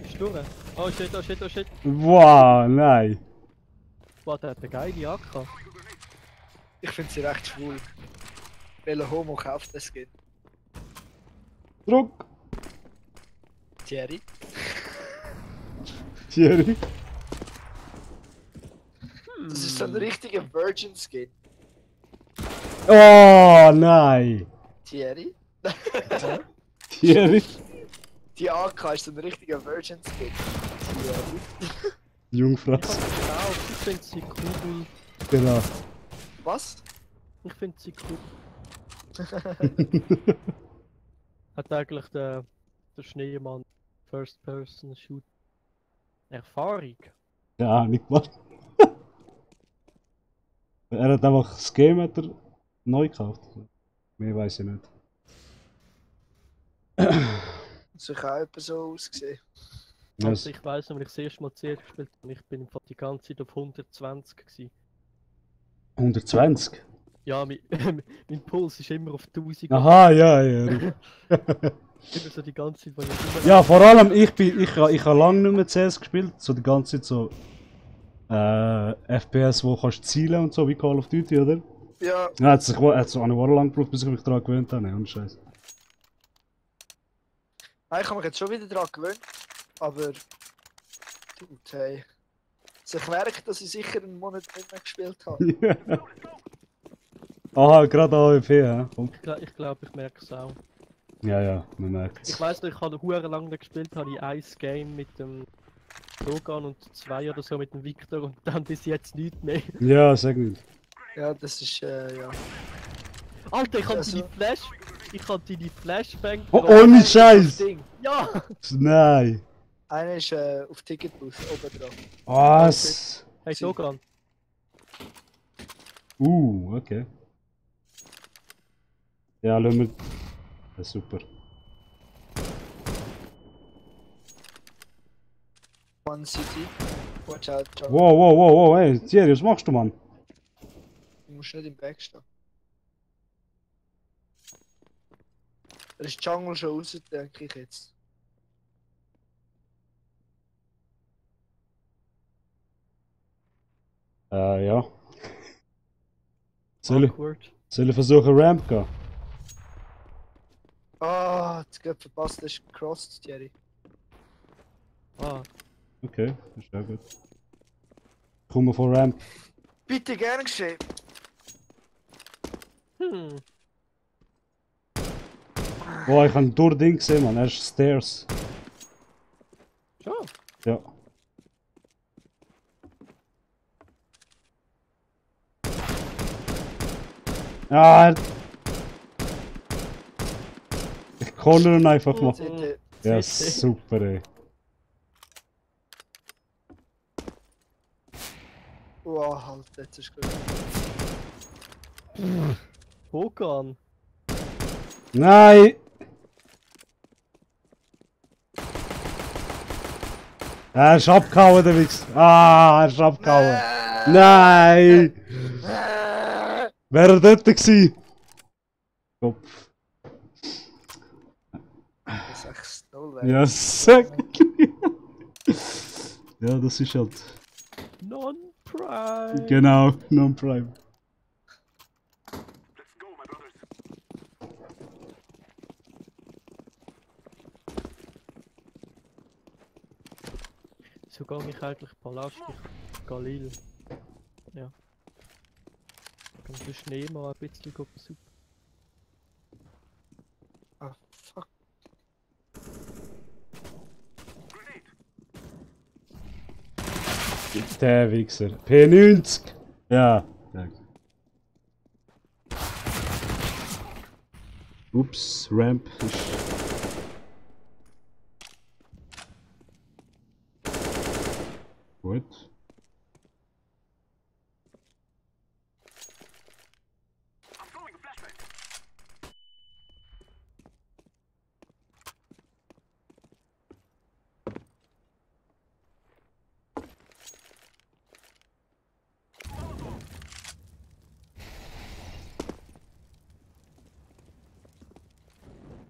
Ist durch. Oh shit, oh shit, oh shit. Wow, nein. Boah, der hat eine geile AK. Ich finde sie recht schwul. Welcher Homo kauft das Skin? Druck. Thierry? Thierry. Das ist so ein richtiger Virgin Skin. Oh, nein. Thierry? Thierry. Die AK ist so ein richtiger Virgin Skin. Thierry? Jungfraß. Genau, ich finde sie cool. Genau. Was? Ich finde sie cool. Hat eigentlich der Schneemann First Person Shoot Erfahrung? Ja, nicht mal. Er hat einfach das Game hat er neu gekauft. Mehr weiß ich nicht. Das hat auch etwa so ausgesehen. Also ich weiss noch, als ich das erste Mal CS gespielt habe, ich bin die ganze Zeit auf 120 gewesen. 120? Ja, mein Puls ist immer auf 1000. Aha, ja, ja. Immer so die ganze Zeit, wenn ich Ja, vor allem ich habe lange nicht mehr CS gespielt, so die ganze Zeit so FPS, wo kannst zielen und so wie Call of Duty, oder? Ja, Ja, hat so eine Woche lang gebraucht, bis ich mich daran gewöhnt habe, ohne Scheiß. ich habe mich jetzt schon wieder daran gewöhnt, aber... Gut, hey. Ich merke, dass ich sicher einen Monat nicht mehr gespielt habe. Aha, gerade AWP, ja. Komm. Ich glaube, ich merke es auch. Ja, man merkt Ich es. weiss noch, ich habe hure lang nicht gespielt, habe ich ein Game mit dem Logan und 2 oder so mit dem Victor und dann bis jetzt nichts mehr. Ja, sag nicht. Ja, das ist, ja. Alter, ich habe Also- deine Flashbang Oh, getroffen. ohne Das Scheiß! Ding. Ja! Nein! Einer ist auf Ticketbus oben drauf. Was? Hey Logan, Okay. Ja, lassen wir. Ja, super. One City. Watch out, Jungle. Wow, ey, Thierry, was machst du, Mann? Du musst nicht im Back stehen. Da ist Jungle schon raus, denke ich jetzt. Ja. Soll awkward. ich versuchen, Ramp gehen? Ah, jetzt geht verpasst, das ist gecrossed, Thierry. Ah, Okay, das ist ja gut. Komm mal von Ramp. Bitte gern geschehen. Oh, ich habe durch Ding gesehen, Mann. Er ist Stairs. schon. Ja. Ah, ich corner ihn einfach mal. CT. Ja, CT. super, ey. Oh, halt, jetzt ist gut. Logan. Nein! Er ist abgehauen, der Wichs. Ah, er ist abgehauen. Nein! Wäre er dort gewesen? Kopf. Das ist 6-0 weg. Ja, sag. Ja, das ist halt. Non-Prime. Genau, Non-Prime. So gehe ich eigentlich Palast, Galil. Ja. Und den Schneemann ein bisschen besuchen. Ah, fuck. Der Wichser. P90! Ja. Danke. Ups, Ramp ist. Gut.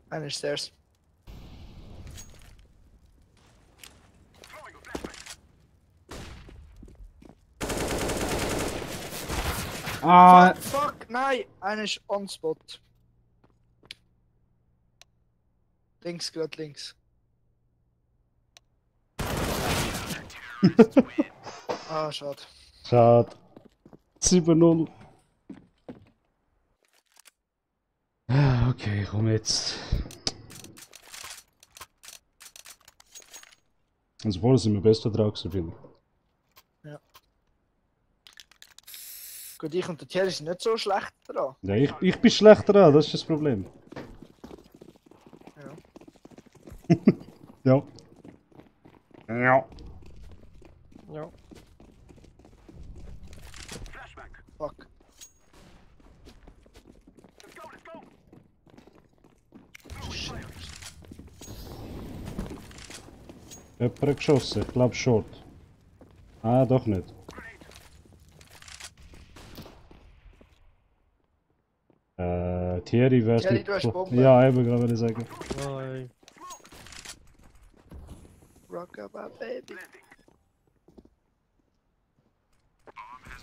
Einer ist stairs. Ah, Fuck, nein! Einer ist on spot. Links, gerade links. Ah, schade. schade. 7-0. Ah, okay, komm jetzt. Also vorher sind wir besser dran gewesen, finde ich. Ja. Gut, ich und der Thierry sind nicht so schlecht dran. Ja, ich bin schlechter an, das ist das Problem. Ja. Ja. Ja. Ja. Fuck. Jemand hat geschossen, ich glaube Short. Ah, doch nicht. Thierry wär's Thierry, nicht. du hast Bombe. Ja, eben gerade wollte ich sagen. Nein. Rockabye, baby.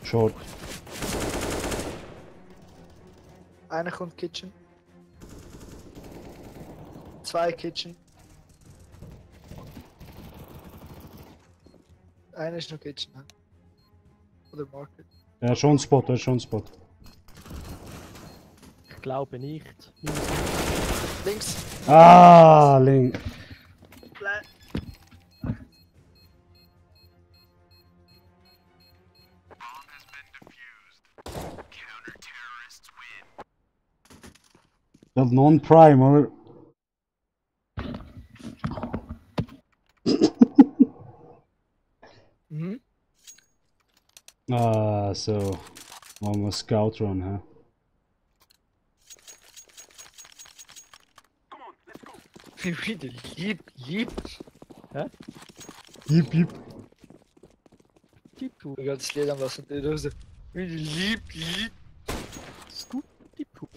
Short. Einer kommt Kitchen. 2 Kitchen. Einer ist noch Kitchen. Hä? Oder Market. Er hat schon einen Spot, er hat schon einen Spot. Ich glaube nicht. Links. Ah, Link. Dat non-prime, oder? Mhm. Ah, so. Machen wir Scout Run, hä? Wieder lieb. Jip, jip. Tipu. Ich das Lied an was und die Dose. Wieder lieb. Tipu.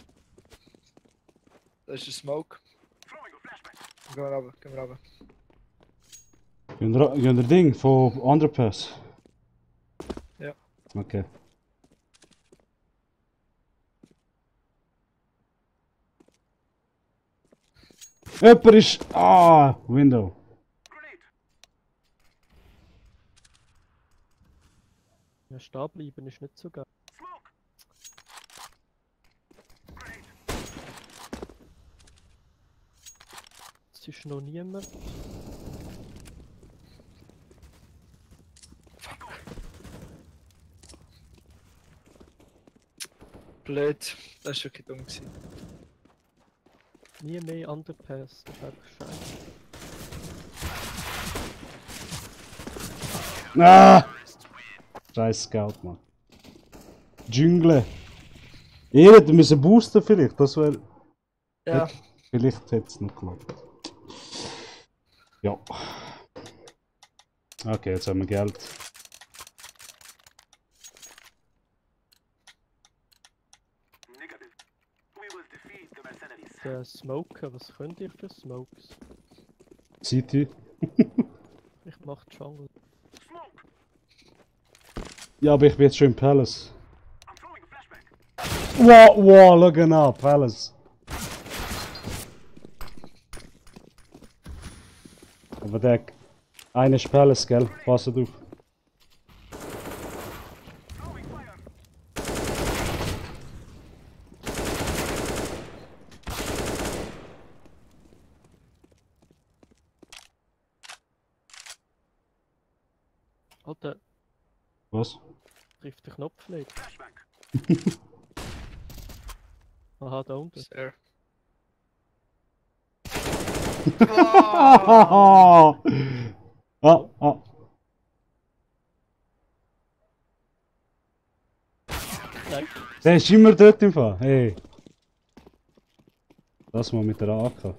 Das ist ein Smoke. Gehen wir runter. Gehen der Ding von Underpass? Ja. Okay. Jemand ist... Ah, Window. Ja, stehen bleiben ist nicht so geil. Es ist noch niemand. Blöd. Das ist wirklich dumm gewesen. Nie mehr Underpass. Das ist einfach scheiße. Ah! Scheiß Scout, Mann. Dschungle. Ihr hättet müssen boosten vielleicht, das wäre... Ja. Vielleicht hätte es noch geklappt. Ja. Okay, jetzt haben wir Geld. Der Smoker, was könnt ihr für Smokes? City. Ich mach Jungle. Ja, aber ich bin jetzt schon im Palace. Wow, schau genau, Palace. Aber der... Einer ist Palace, gell? Passt auf. Alter, Was? trifft der Knopf nicht. Aha, da unten. Sehr. Ah. Nein. Der ist immer dort im Fall. Hey. Das mal mit der AK.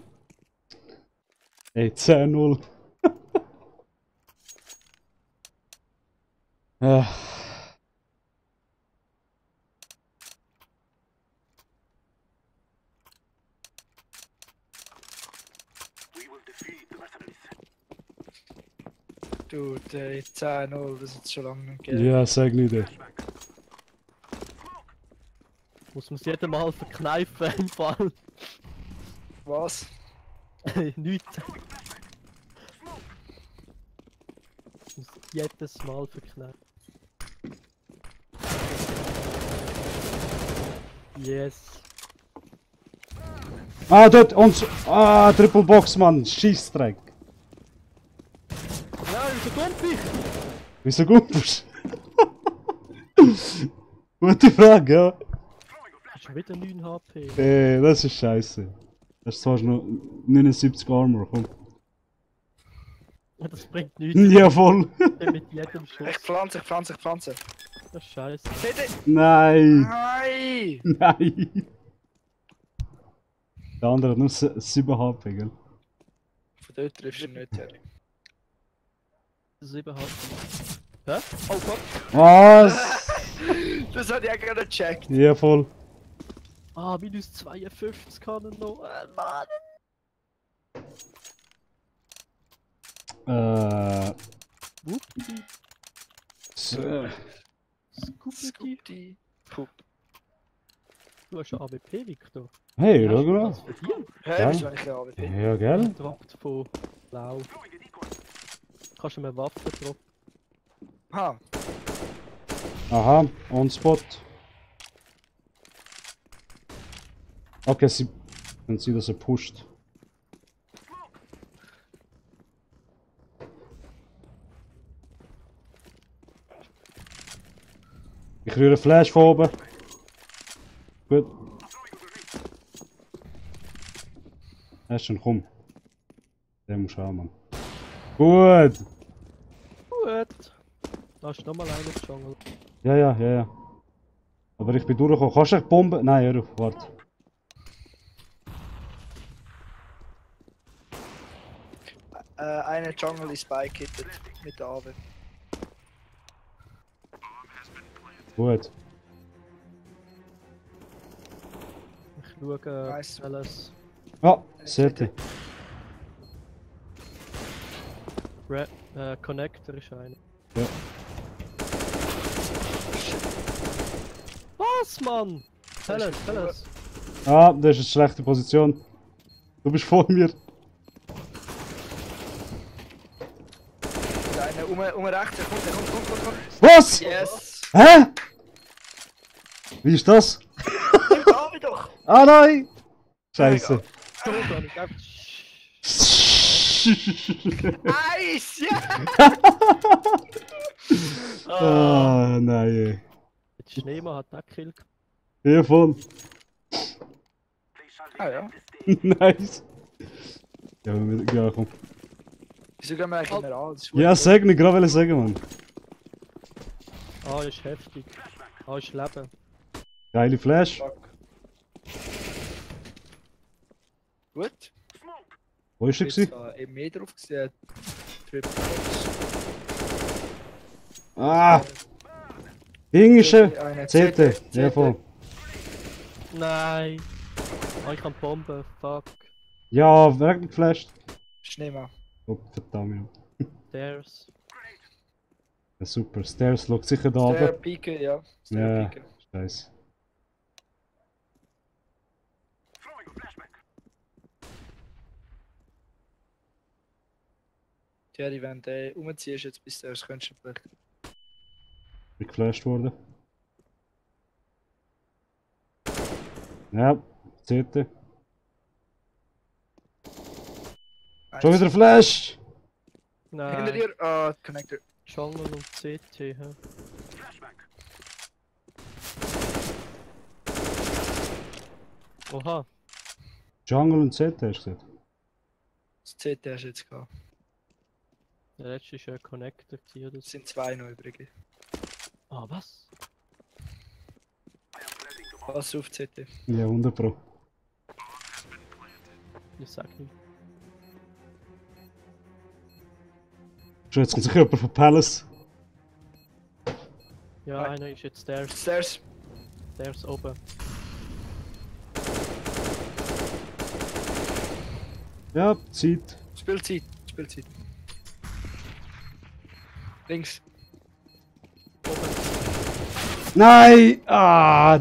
Hey, 10-0. Dude, ey, 10-0, das ist schon lange nicht gegeben. Ja, sag nicht. Muss man es jedes Mal verkneifen im Fall. Was? Nichts. Muss jedes Mal verkneifen. Yes. Ah, dort, uns. Ah, Triple Box, Mann. Scheissdreck. Ja, wieso kommt ich? Wieso gumpst? Gute Frage, ja. Schon wieder 9 HP. Das ist scheiße. Das ist zwar noch 79 Armor, komm. Das bringt nichts. Ja, voll. Mit jedem Schuss. Ich pflanze. Das ist scheiße. Nein. Nein! Nein. Der andere hat nur 7 HP, gell? Von dort triffst du nicht, Terry. 7 HP. Hä? Oh Gott. Was? Das hat ich auch gerade gecheckt. Ja, voll. Ah, minus 52 kann er noch. Mann. Whoopie. So. Scoopity. Pup. Du hast ein AWP, Victor. Hey, Hast schau du mal. das verdient? Hä, Ja. wieso habe ich den AWP? Ja, gell? Droppt von Blau. Kannst du mir Waffen droppen? Ha, Aha, on spot. Okay, sie. Dann sieht, dass er pusht. Ich rühre Flash von oben. Gut. Ashton, komm. Der muss auch, Mann. Gut! Gut. Da ist nochmal einer im Jungle. Ja. Aber ich bin durchgekommen. Kannst du echt Bomben? Nein, hör auf, warte. eine Jungle ist beikittet mit der AWP. Gut. Ich schaue Nice. alles. Ah, Seti. Connector ist einer. Ja. Was, Mann? Tell us. Ah, das ist eine schlechte Position. Du bist vor mir. Der eine um rechts, der kommt. Was? Yes! Hä? Wie ist das? Nimm David doch! Ah nein! Scheiße. So, dann ich einfach. Nice! Ja! Ah nein. Ey. Der Schneemann hat auch Kill gemacht. Ja, voll. Ah ja. Nice. Ja, komm. Wieso gehen wir eigentlich mehr an? Das ist Ja, gut. sag nicht, gerade sagen, Mann. Ah, ist heftig. Ah, ist Leben. Geile Flash. Fuck. Gut. Wo ist er Jetzt gewesen? da eben mehr drauf gesehen. Triple Box. Ah! Englische Eine CT. Ja, voll. Nein. Ah, ich kann Bomben. Fuck. Ja, wer hat geflasht? Schneemann. Oh, verdammt. Stairs. Ja, super. Stairs schaut sicher da Der oben. Pike, ja. Ja. Der Pike. Scheiße. Thierry, wenn du umziehst, jetzt bis du das könntest du vielleicht. Bin geflasht worden. Ja, CT. Schon wieder Flash! Hinter Nein. dir, ah, Connector. Jungle und CT. Hä? Oha. Jungle und CT hast du gesagt. Das CT hast du jetzt gehabt. Der letzte ist ein Connector gewesen, oder Es so. sind zwei noch übrig. Ah, was? Pass auf CT. Ja, 100 Pro. Ich sag nicht. Schon, jetzt kommt sicher jemand von Palace. Ja, Nein. einer ist jetzt Stairs. Stairs. Stairs oben. Ja, Zeit. Spielzeit. Links. Nein! Ah!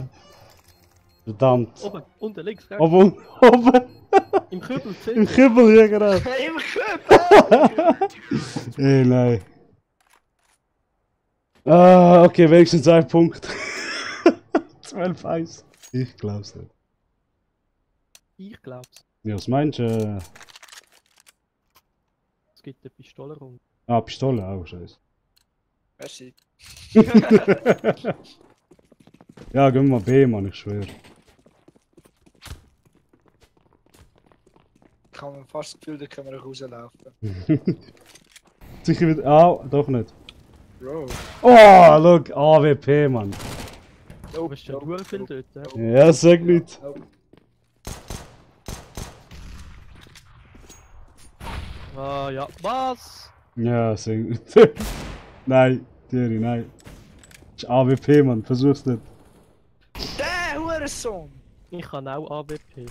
Verdammt. Oben, unten, links, rechts. Oben, oben. Im Kübel, Im CT. Kibbel, ja genau. Im Köpfe! Ey, nein. Ah, okay, wenigstens ein Punkt. 12-1. Ich glaub's nicht. Ich glaub's. Ja, was meinst du? Es gibt eine Pistolenrunde. Ah, Pistole auch, scheiße. Merci. Ja, gehen wir mal B, Mann, ich schwöre. Ich habe fast das Gefühl, da können wir rauslaufen. Sicher wieder. Ah, doch nicht. Bro. Oh, look, AWP, Mann. Du bist ja nur viel dort, Ja, sag nicht. Ah ja, was? Ja, sag nicht. Nein, Thierry, nein. Das ist AWP, Mann, versuch's nicht. Der Hurensohn! Ich kann auch AWP.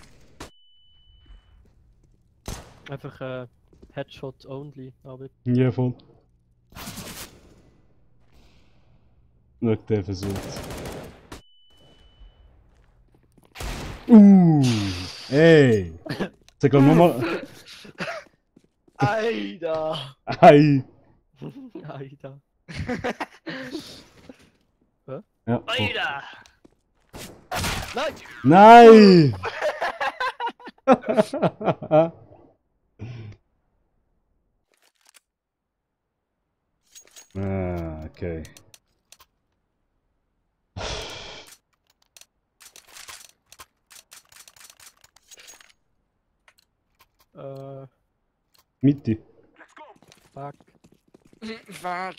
Einfach Headshot only AWP. Ja, voll. Schau, der versucht's. Ey! Sag mal nochmal. Alter! Ei! Alter. Ja. Alter! Nein! Nein! Okay. Mitte. Fuck. Fuck.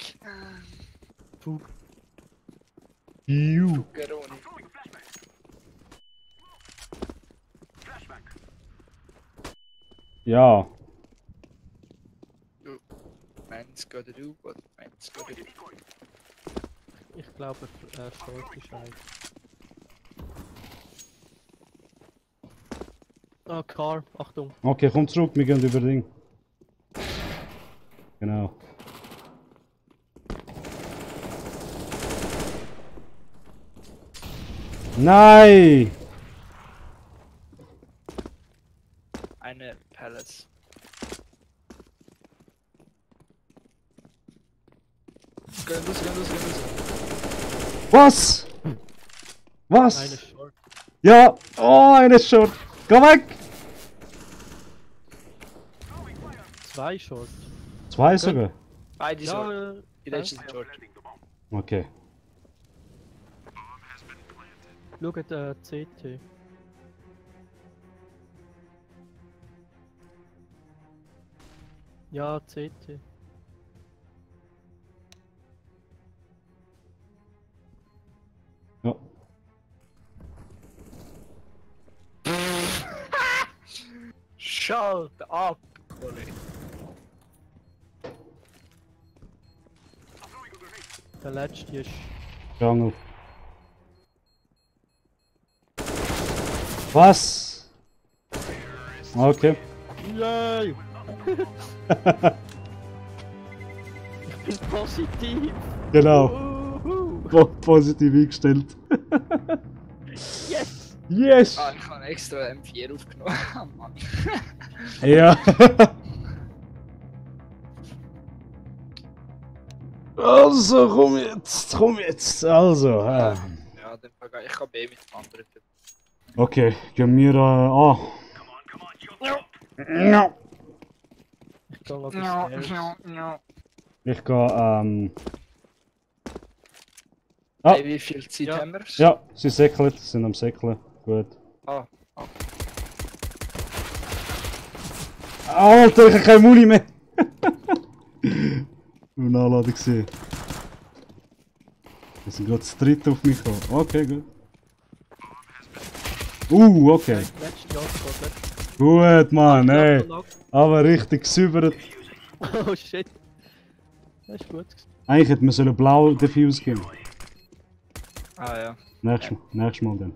Puh. Juhu. Geroni. Ja. Man's gotta do what man's gotta do. Ich glaube, Short ist ein. Ah, Car, Achtung. Okay, komm zurück, wir gehen über Ding. Genau. Nein! Eine Palace. Gehen los, gehen los, gehen los. Was? Was? Eine Short. Ja! Oh, eine Shot! Geh weg! Zwei Short. Zwei sogar? Beide so. Ja, Die letzte sind short. Okay. schaut CT. Ja, CT. Ja. Shut up, Kollege. Der letzte ist. Jungle. Was? Okay. Yay! Ich bin positiv! Genau. Uhu. Positiv eingestellt. Yes! Yes! Ah, ich habe extra M4 aufgenommen. Ah, Mann. Ja. Also, komm jetzt, komm jetzt. Also, Ja, dann vergehe ich kann B mit dem anderen. okay, gehen wir A. Ja. Ich gehe auf die No, Stairs. no, no. Ich gehe, Ah. Hey, wie viel Zeit Ja. haben wir? Ja, sie säckeln, sind am Säckeln. Gut. Ah, Alter, ich habe keine Muni mehr. Im Nachladen gesehen. Wir sind gerade das dritte auf mich gekommen. Okay, gut. Okay. Letzte Jahr, Gut, Mann, ey. Aber richtig gesäubert. Oh shit. Das ist gut. Eigentlich hätte man so einen blauen Diffuse geben. ja. Nächstes Mal dann.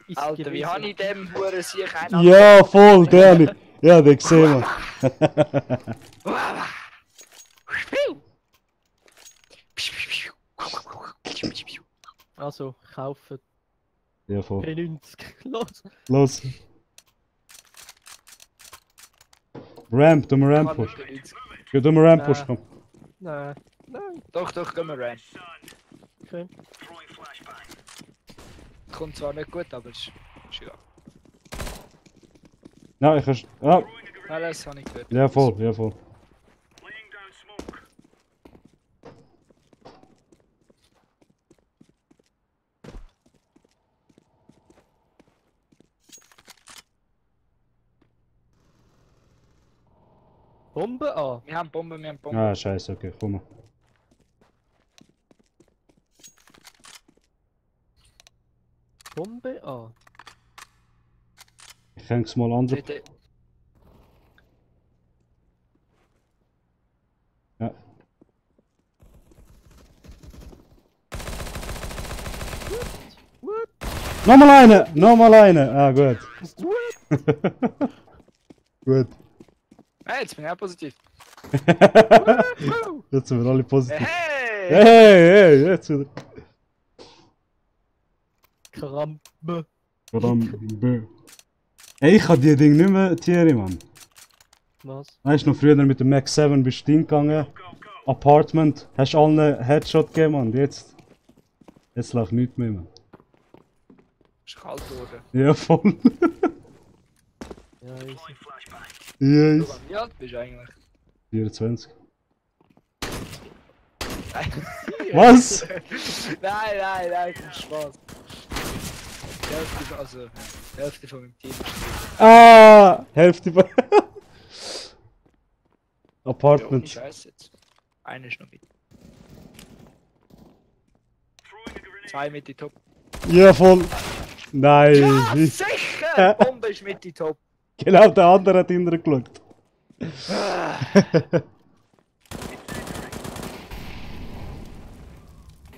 Ist Alter, wie gewesen. habe ich dem Huren sich einen Ja, voll, gerne. Ja, den gesehen wir. Also, kaufen Ja, voll. P90. Los! Los. Ramp, du mal Ramp push. Ja, du mal Ramp push, komm. Nein. Nein. Doch, gehen wir rein. Okay. Kommt zwar nicht gut, aber ist egal. Ja, ich hast. Ja, Alles habe ich gehört. ja, voll, ja, voll. Bombe an. Wir haben Bomben, wir haben Bomben. Ah, scheiße, okay, komm mal. Bombe an. Ich häng's mal an. Bitte. Ja. What? Nochmal eine! Nochmal eine! Ah, gut. Gut. Hey, jetzt bin ich auch positiv. Jetzt sind wir alle positiv. Hey! Hey, jetzt wieder. Krampe. Verdammt. Ey, ich hab die Ding nicht mehr, Thierry, Mann. Was? Weißt du, noch früher mit dem Max 7 bist du hingegangen. Apartment. Hast allen einen Headshot gegeben, Mann. Jetzt läuft nichts mehr, Mann. Ist kalt geworden. Ja, voll. Ja, easy. Yes. Wie alt bist du eigentlich? 24. Nein. Was? Nein, kein Spaß. Die Hälfte, also, die Hälfte von meinem Team ist Ah! Hälfte von. ja, ohne Apartment. Scheiß jetzt. Einer ist noch mit. 2 mit die Top. Ja, voll. Nein. Ja, sicher! Bombe ist mit die Top. Genau, der andere hat hinterher geschaut.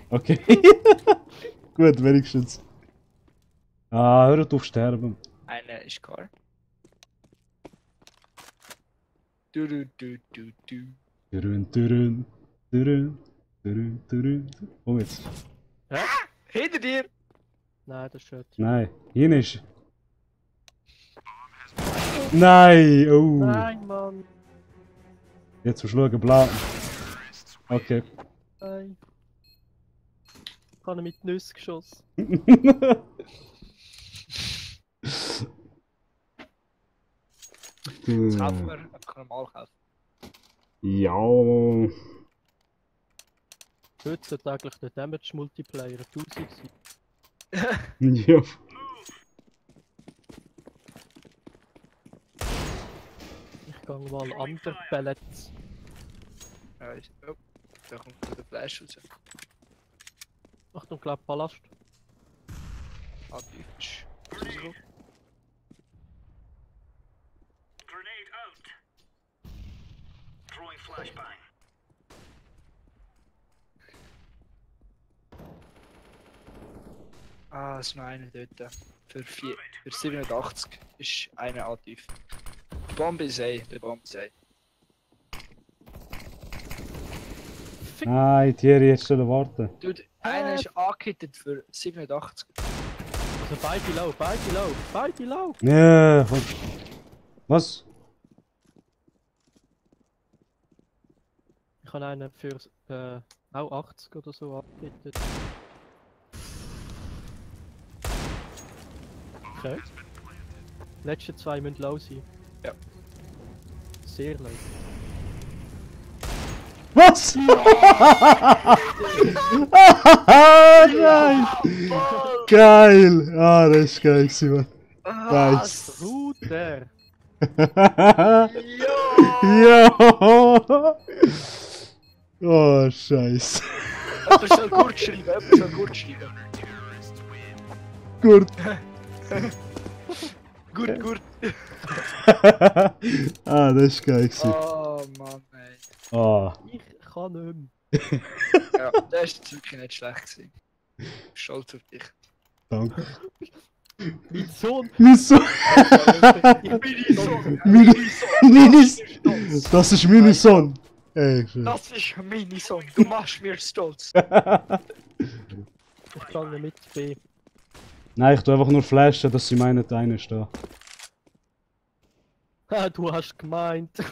Okay. Gut, wenigstens. Ah, hör auf sterben. Einer ist klar. Du. Turun, turun, turun, turun, turun. Komm jetzt. Hinter dir! Nein, das ist schön. Nein, hier ist. Nein, oh. Nein, Mann. Jetzt musst du schauen, blau. Okay. Nein. Ich habe ihn mit Nüsse geschossen. Das kaufen wir einfach normal kaufen. Ja. Heute sollte eigentlich der Damage Multiplayer 1000 sein. Ja. Ich gehe mal andere Pellets. Ja, oh, da kommt der Flash raus. Achtung, glaub Ballast. Ah, Deutsch. Grenade out. Throwing flashbang. Ah, es ist noch einer dort. Für 87 ist einer aktiv. Die Bombe ist der Bombe ist Nein, Thierry, jetzt schon warten. Dude, einer ist angehittet für 87. Also beide low. Ja, voll. Was? Ich habe einen für auch 80 oder so abgegeben. Okay. Die letzten zwei müssen low sein. Ja. Sehr low. Was? Geil! Geil! Ah, das ist geil gewesen, Mann. Nice. Bruder! Ja! Oh, Scheiße. Jemand soll gut schreiben, Gut. Gut. Ah, das ist geil gewesen. Oh Mann, ey. Ah. Ich kann nicht mehr. Ja, das ist jetzt wirklich nicht schlecht gewesen. Stolz auf dich. Danke. Mein Sohn! Wieso? Mini-Sohn! Das ist meine Sohn. Ey, schön. Das ist Mini-Sohn, du machst mir stolz. Ich kann nicht mit B. Nein, ich tu einfach nur flashen, dass sie meinen, der eine ist da. Ah, du hast gemeint. Dass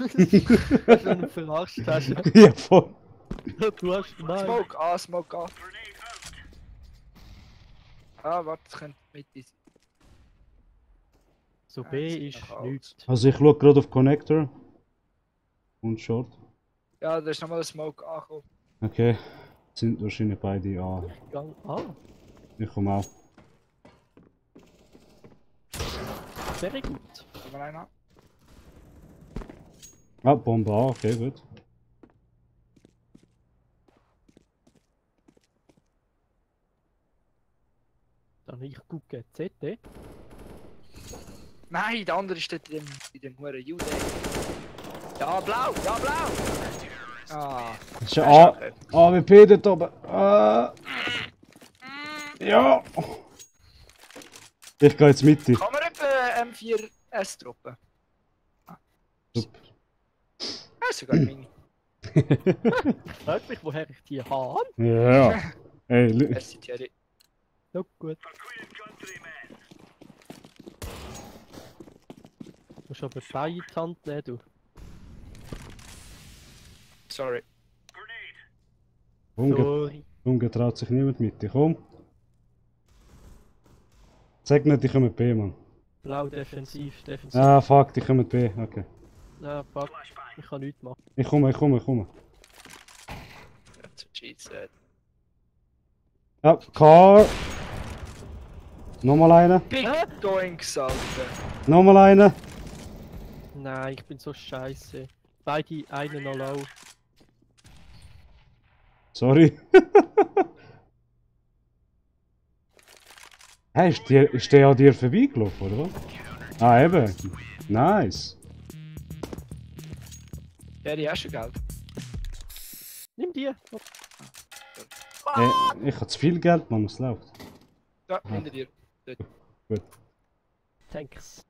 du ihn verarscht hast. Ja, voll. Du hast gemeint. Smoke an. Ah, warte, das könnte mit sein. So B ist nichts. Also ich schau gerade auf Connector. Und Short. Ja, da ist nochmal ein Smoke angekommen. Okay. Sind wahrscheinlich beide A. Gang A. Ich komme auch. Sehr gut. Kommen wir einen an? Ah, Bombe A, okay, gut. Dann ich gucke CT. Nein, der andere ist dort in dem Huren Jude. Ja, blau, ja, blau! Ah, Das ist ein AWP dort oben. Ja! Ich gehe jetzt mit dir. kann man etwa M4S droppen? Super. Ja, sogar meine. Fragt mich, woher ich die habe. Ja. Hey, Merci Thierry. Ja, gut. Du musst aber beide in die Hand nehmen, du. Sorry. Sorry. Ungetraut sich niemand mit dir. Komm. Sag nicht, ich komme mit B, Mann. Blau defensiv, defensiv. Ah, fuck, ich komme mit B. Okay. Ja, fuck. Ich kann nichts machen. Ich komme. That's what she said. Ja, Car. Nochmal eine. Big Doinks, Alter. Nochmal eine. Nein, ich bin so scheiße. Beide einen noch low. Sorry. Hey, ist der an dir vorbeigelaufen, oder was? Ah, eben. Nice. Thierry, hast du Geld? Nimm die. Hey, ich habe zu viel Geld, Mann, was läuft? Ja, hinter dir. Thanks.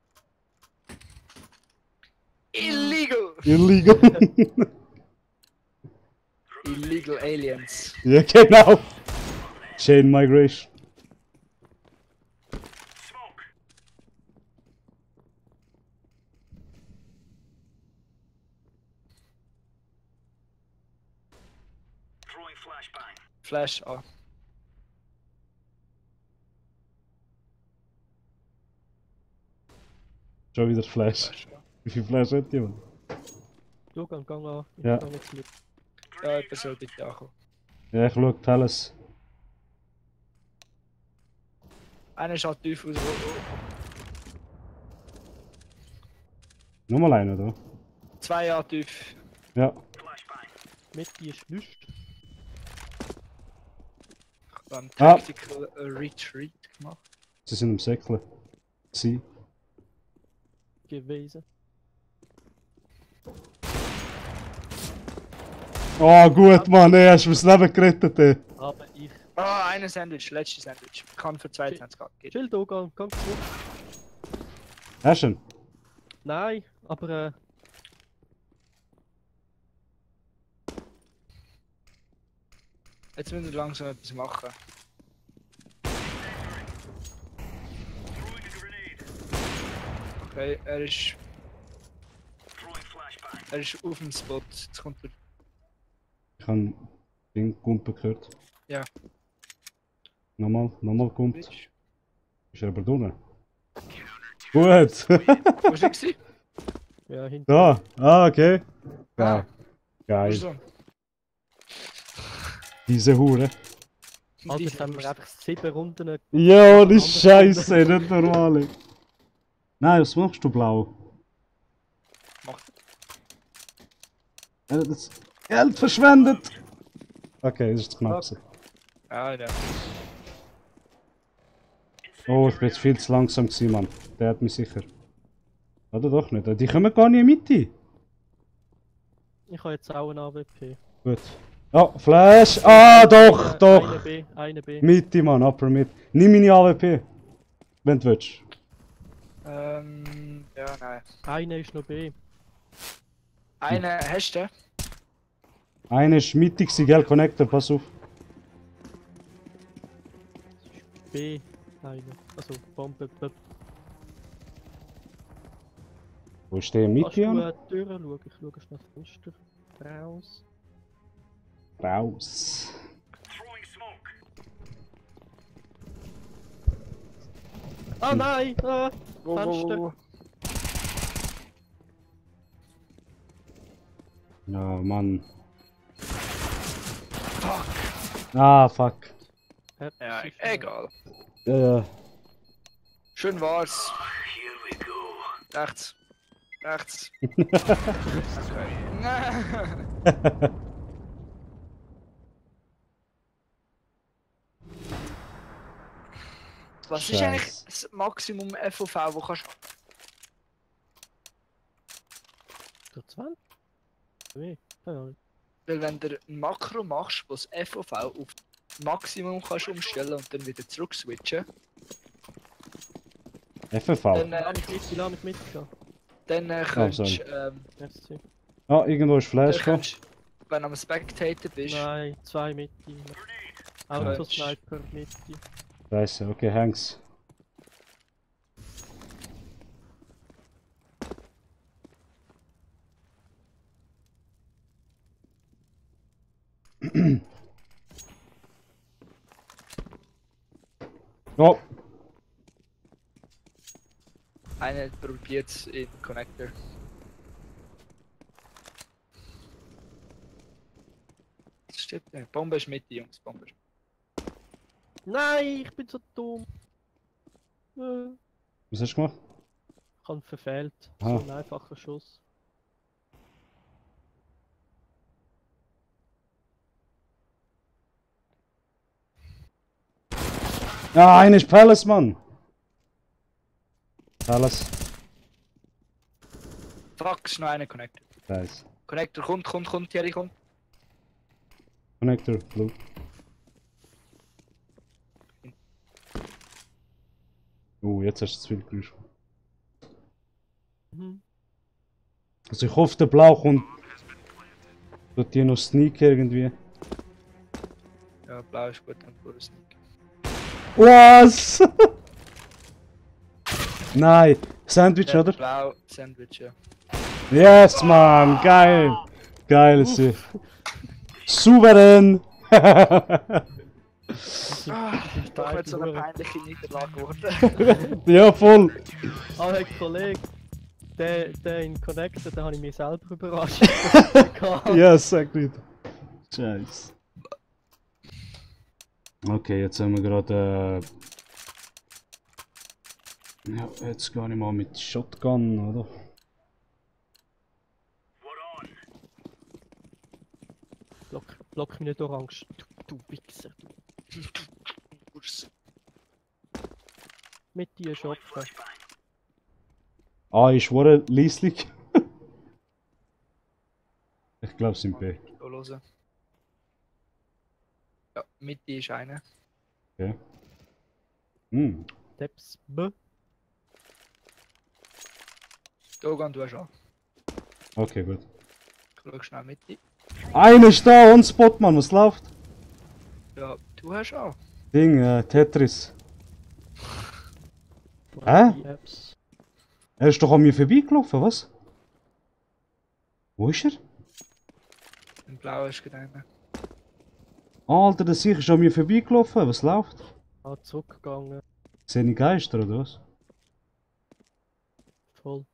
Illegal! Illegal. Illegal Aliens. Ja, genau. Chain Migration. Flash A. Schon wieder Flash. Flash A. Wie viel Flash hat jemand? Du, gang an. Ich Ja. kann jetzt mit. Ja, jemand soll bitte ankommen. Ja, ich schau Palace. Einer schaut tief aus. Nochmal einer, oder? 2 Jahre tief. Ja. Mit die ist nichts Beim Ah. Tactical Retreat gemacht. Sie sind im Säckle. Sie. gewesen. Oh, gut, Mann, ey, hast du mir das Leben gerettet, ey. Aber ich. Ah, eine Sandwich, letzte Sandwich. Kann für 22 Grad gehen. Chill, du, gang zurück. Hast du ihn? Nein, aber Jetzt müssen wir langsam etwas machen. Okay, er ist auf dem Spot. Jetzt kommt er. Ich habe den Kumpen gehört. Ja. Nochmal kommt. Bitch. Ist er aber drinnen? Gut. Wo ist er gewesen? ja, hinten. Da. Ah, okay. Ah, Geil. wo Geil. ist er? Diese Hure. Alter, jetzt haben wir einfach 7 Runden. Ja, das ist scheiße, nicht normal. Nein, was machst du, Blau? Macht Er hat das Geld verschwendet. Okay, das ist zu knapp. gewesen. Ah, ja. Oh, ich bin jetzt viel zu langsam gewesen, Mann. Der hat mich sicher. Oder doch nicht? Die kommen gar nicht in die Mitte. Ich habe jetzt auch einen AWP. Gut. Oh, Flash! Ah, doch, doch! Eine B, eine B. Mitte, Mann, Upper Mid. Nimm meine AWP. Wenn du willst. Ja, nein. Eine ist noch B. Eine hast du? Eine ist mittig, gell? Connector, pass auf. B, eine. Also Bombe. Wo ist der Kannst Mitte du an? die Tür schauen? Ich schaue schnell das Fenster raus. Raus. Ah nein! Ah, Wo, Fenster. wo? Ja, Mann. Ah, fuck. Ja, egal. Ja, ja. Schön war's. Rechts. Rechts. Okay. Nein. Was ist eigentlich Scheiße. das Maximum FOV, wo kannst Der 20? Wie? Keine Ahnung. Weil wenn du ein Makro machst, wo das FOV auf Maximum kannst umstellen und dann wieder zurück switchen, FFV. dann, Lass mich mitgehen. kannst sorry. Merci. Ah, irgendwo ist dann Flash gekommen. kannst, wenn du am Spectator bist, Nein, 2 Mitte. Autosniper Mitte. Scheiße, okay, Hanks. Oh, einer probiert es in Connector. Das stimmt nicht. Bombe ist Mitte, Jungs, Bombe ist. Nein, ich bin so dumm. was hast du gemacht? Ich habe verfehlt. Ah. So ein einfacher Schuss. Ah, einer ist Palace, Mann! Palace. Fuck, ist noch einer Connector. Scheiße. Connector kommt, Thierry kommt. Connector, blue. Jetzt hast du zu viel Geräusch. Mhm. Also ich hoffe, der Blau kommt. Tut die noch sneak irgendwie. Ja, blau ist gut, dann pures Sneak. Was? Nein! Sandwich, oder? Blau, Sandwich, ja. Yes, Mann! Geil! Geil, sie. Souverän! Doch nicht so eine peinliche Niederlage geworden. Ja, voll! Ah, hey Kollege, der in Connector, den habe ich mich selber überrascht. Ja, sag nicht. Scheiße. Okay, jetzt haben wir gerade. Ja, jetzt gehe ich mal mit Shotgun, oder? Block mich nicht orange. Du Wichser. Mit dir shoppen. Ah, ist wohl leislich. Ich glaube, es sind B. So hören. Ja, Mitte ist einer. Okay. Hm. Steps B. Dogan, du hast auch. Okay, gut. Ich schau schnell Mitte. Einer ist da, on Spot, Mann, was läuft? Ja, du hast auch. Ding, Tetris. Hä? Apps. Er ist doch an mir vorbeigelaufen, was? Wo ist er? Im Blau ist gerade einer. Alter, der Sicher ist an mir vorbeigelaufen, was läuft? Ah, zurückgegangen. Sehe ich Geister oder was? Voll.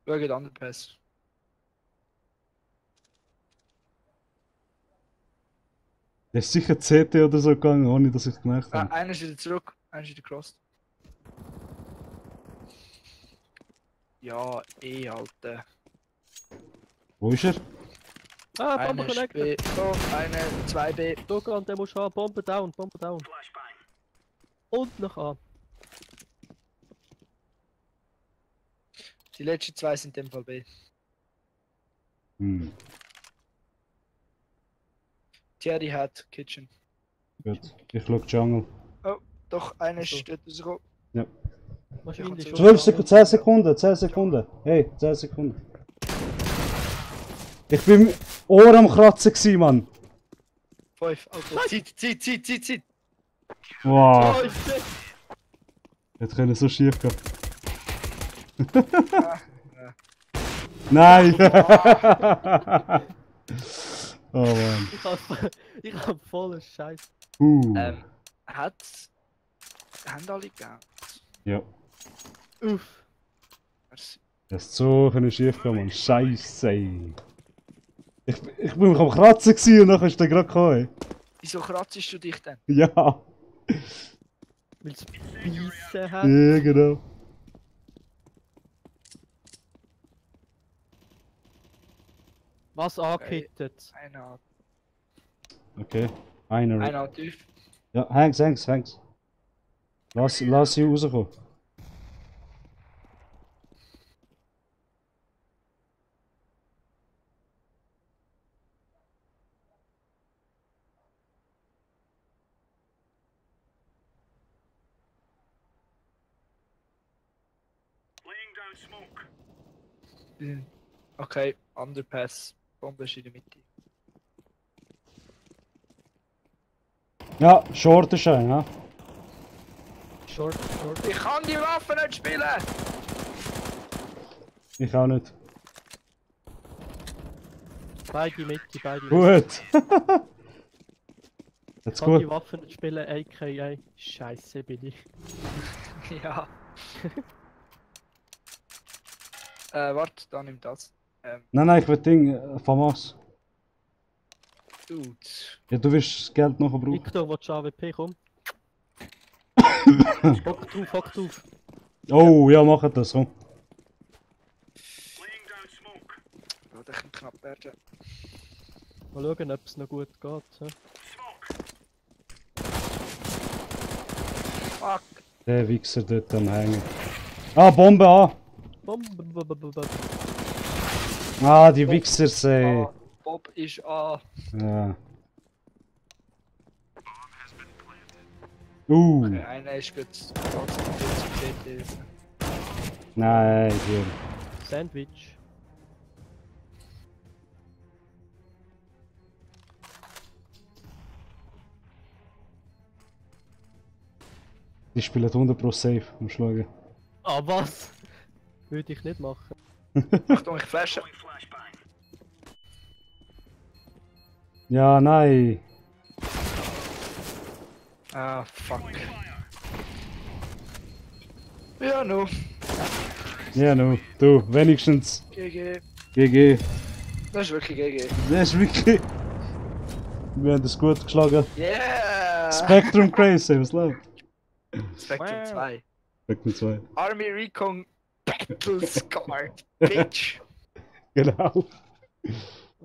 Schau den anderen Pass. Der ist sicher CT oder so gegangen, ohne dass ich gemerkt habe. Einer ist wieder zurück, einer ist wieder crossed. Ja, Alter. Wo ist er? Ah, Bombe Einer ist connected. B. So, einer, 2B. Dogan, der muss haben. Bombe down, Bombe down. Und noch an. Die letzten zwei sind in dem Fall B. Hm, Thierry hat Kitchen. gut. Ich schau Jungle. Doch, einer So. ist dort rausgekommen. Wahrscheinlich schon. 12 Sekunden, 10 Sekunden, 10 Sekunden. Hey, 10 Sekunden. Ich bin Ohr am Kratzen gewesen, Mann. 5, also Zeit. Wow, Oh, shit. jetzt können so schief gehen. Ja. Nein! Oh Mann. Ich hab vollen Scheiß. Haben alle gegeben? Ja, Uff. Merci. das ist so können schief gehen, Mann. Scheiße. Ich bin am Kratzen gewesen und dann ist der gerade gekommen. Wieso kratzt du dich denn? Ja. Weil es Beißen hat. Ja, genau. Was angehittet? Einer, Okay. Einer. einer tief. Ja, hängs. Lass sie rauskommen. Okay, Underpass. Bombe ist in der Mitte. Ja, short ist ein, ja. Short. Ich kann die Waffe nicht spielen! Ich auch nicht. Beide Mitte. Gut. Ich Jetzt kann die gut. Waffen nicht spielen, aka Scheiße bin ich. Ja. Warte, da nimm das. Nein, ich will Ding, FAMAS. Dude. Ja, du wirst das Geld nachher brauchen. Victor, willst du AWP, komm. Hock drauf. Oh, ja, mach das, komm. Ja, der kann knapp werden. Mal schauen, ob es noch gut geht. Hä? Fuck! Der Wichser dort am Hängen. Ah, Bombe an! Bom. Ah, die Wichser, ey. Ah, Bob ist an. Ja. Okay, einer ist gut. Nein, hier. Sandwich. Die spielen 100% safe, musst du schauen. Ah, was? Würde ich nicht machen. Achtung, ich flashe. Ja, nein. Ah, fuck. Ja, no. Ja, no. Du, wenigstens. GG. GG. Das ist wirklich GG. Das ist wirklich. Wir haben das gut geschlagen. Yeah! Spectrum Crazy, was läuft? Spectrum 2. Spectrum 2. Army Recon Battle Scar. Bitch. Genau.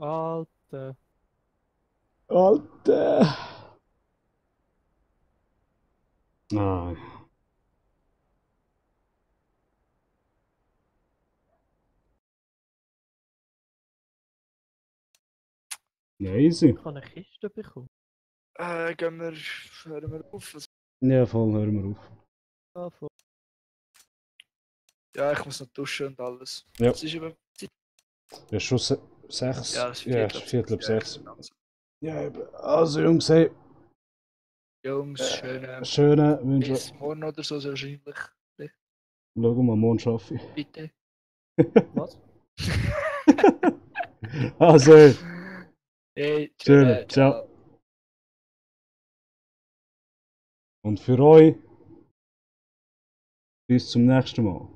Alter. Alter. Ah. Ja, easy. Ich habe eine Kiste bekommen. Hören wir auf. Ja, voll, hören wir auf. Ah, voll. Ja, ich muss noch duschen und alles. Ja. Es ist über Zeit. Ja, schon 6. Ja, es ist Ja, Viertel ab Viertel ab sechs. 6. Ja, eben. Also, Jungs, hey. Jungs, schöne. Schöne Wünsche. Bis morgen oder so, so wahrscheinlich. Schauen wir, morgen arbeite ich. Bitte. Was? Also, Hey, schön. Ciao. Und für euch, bis zum nächsten Mal.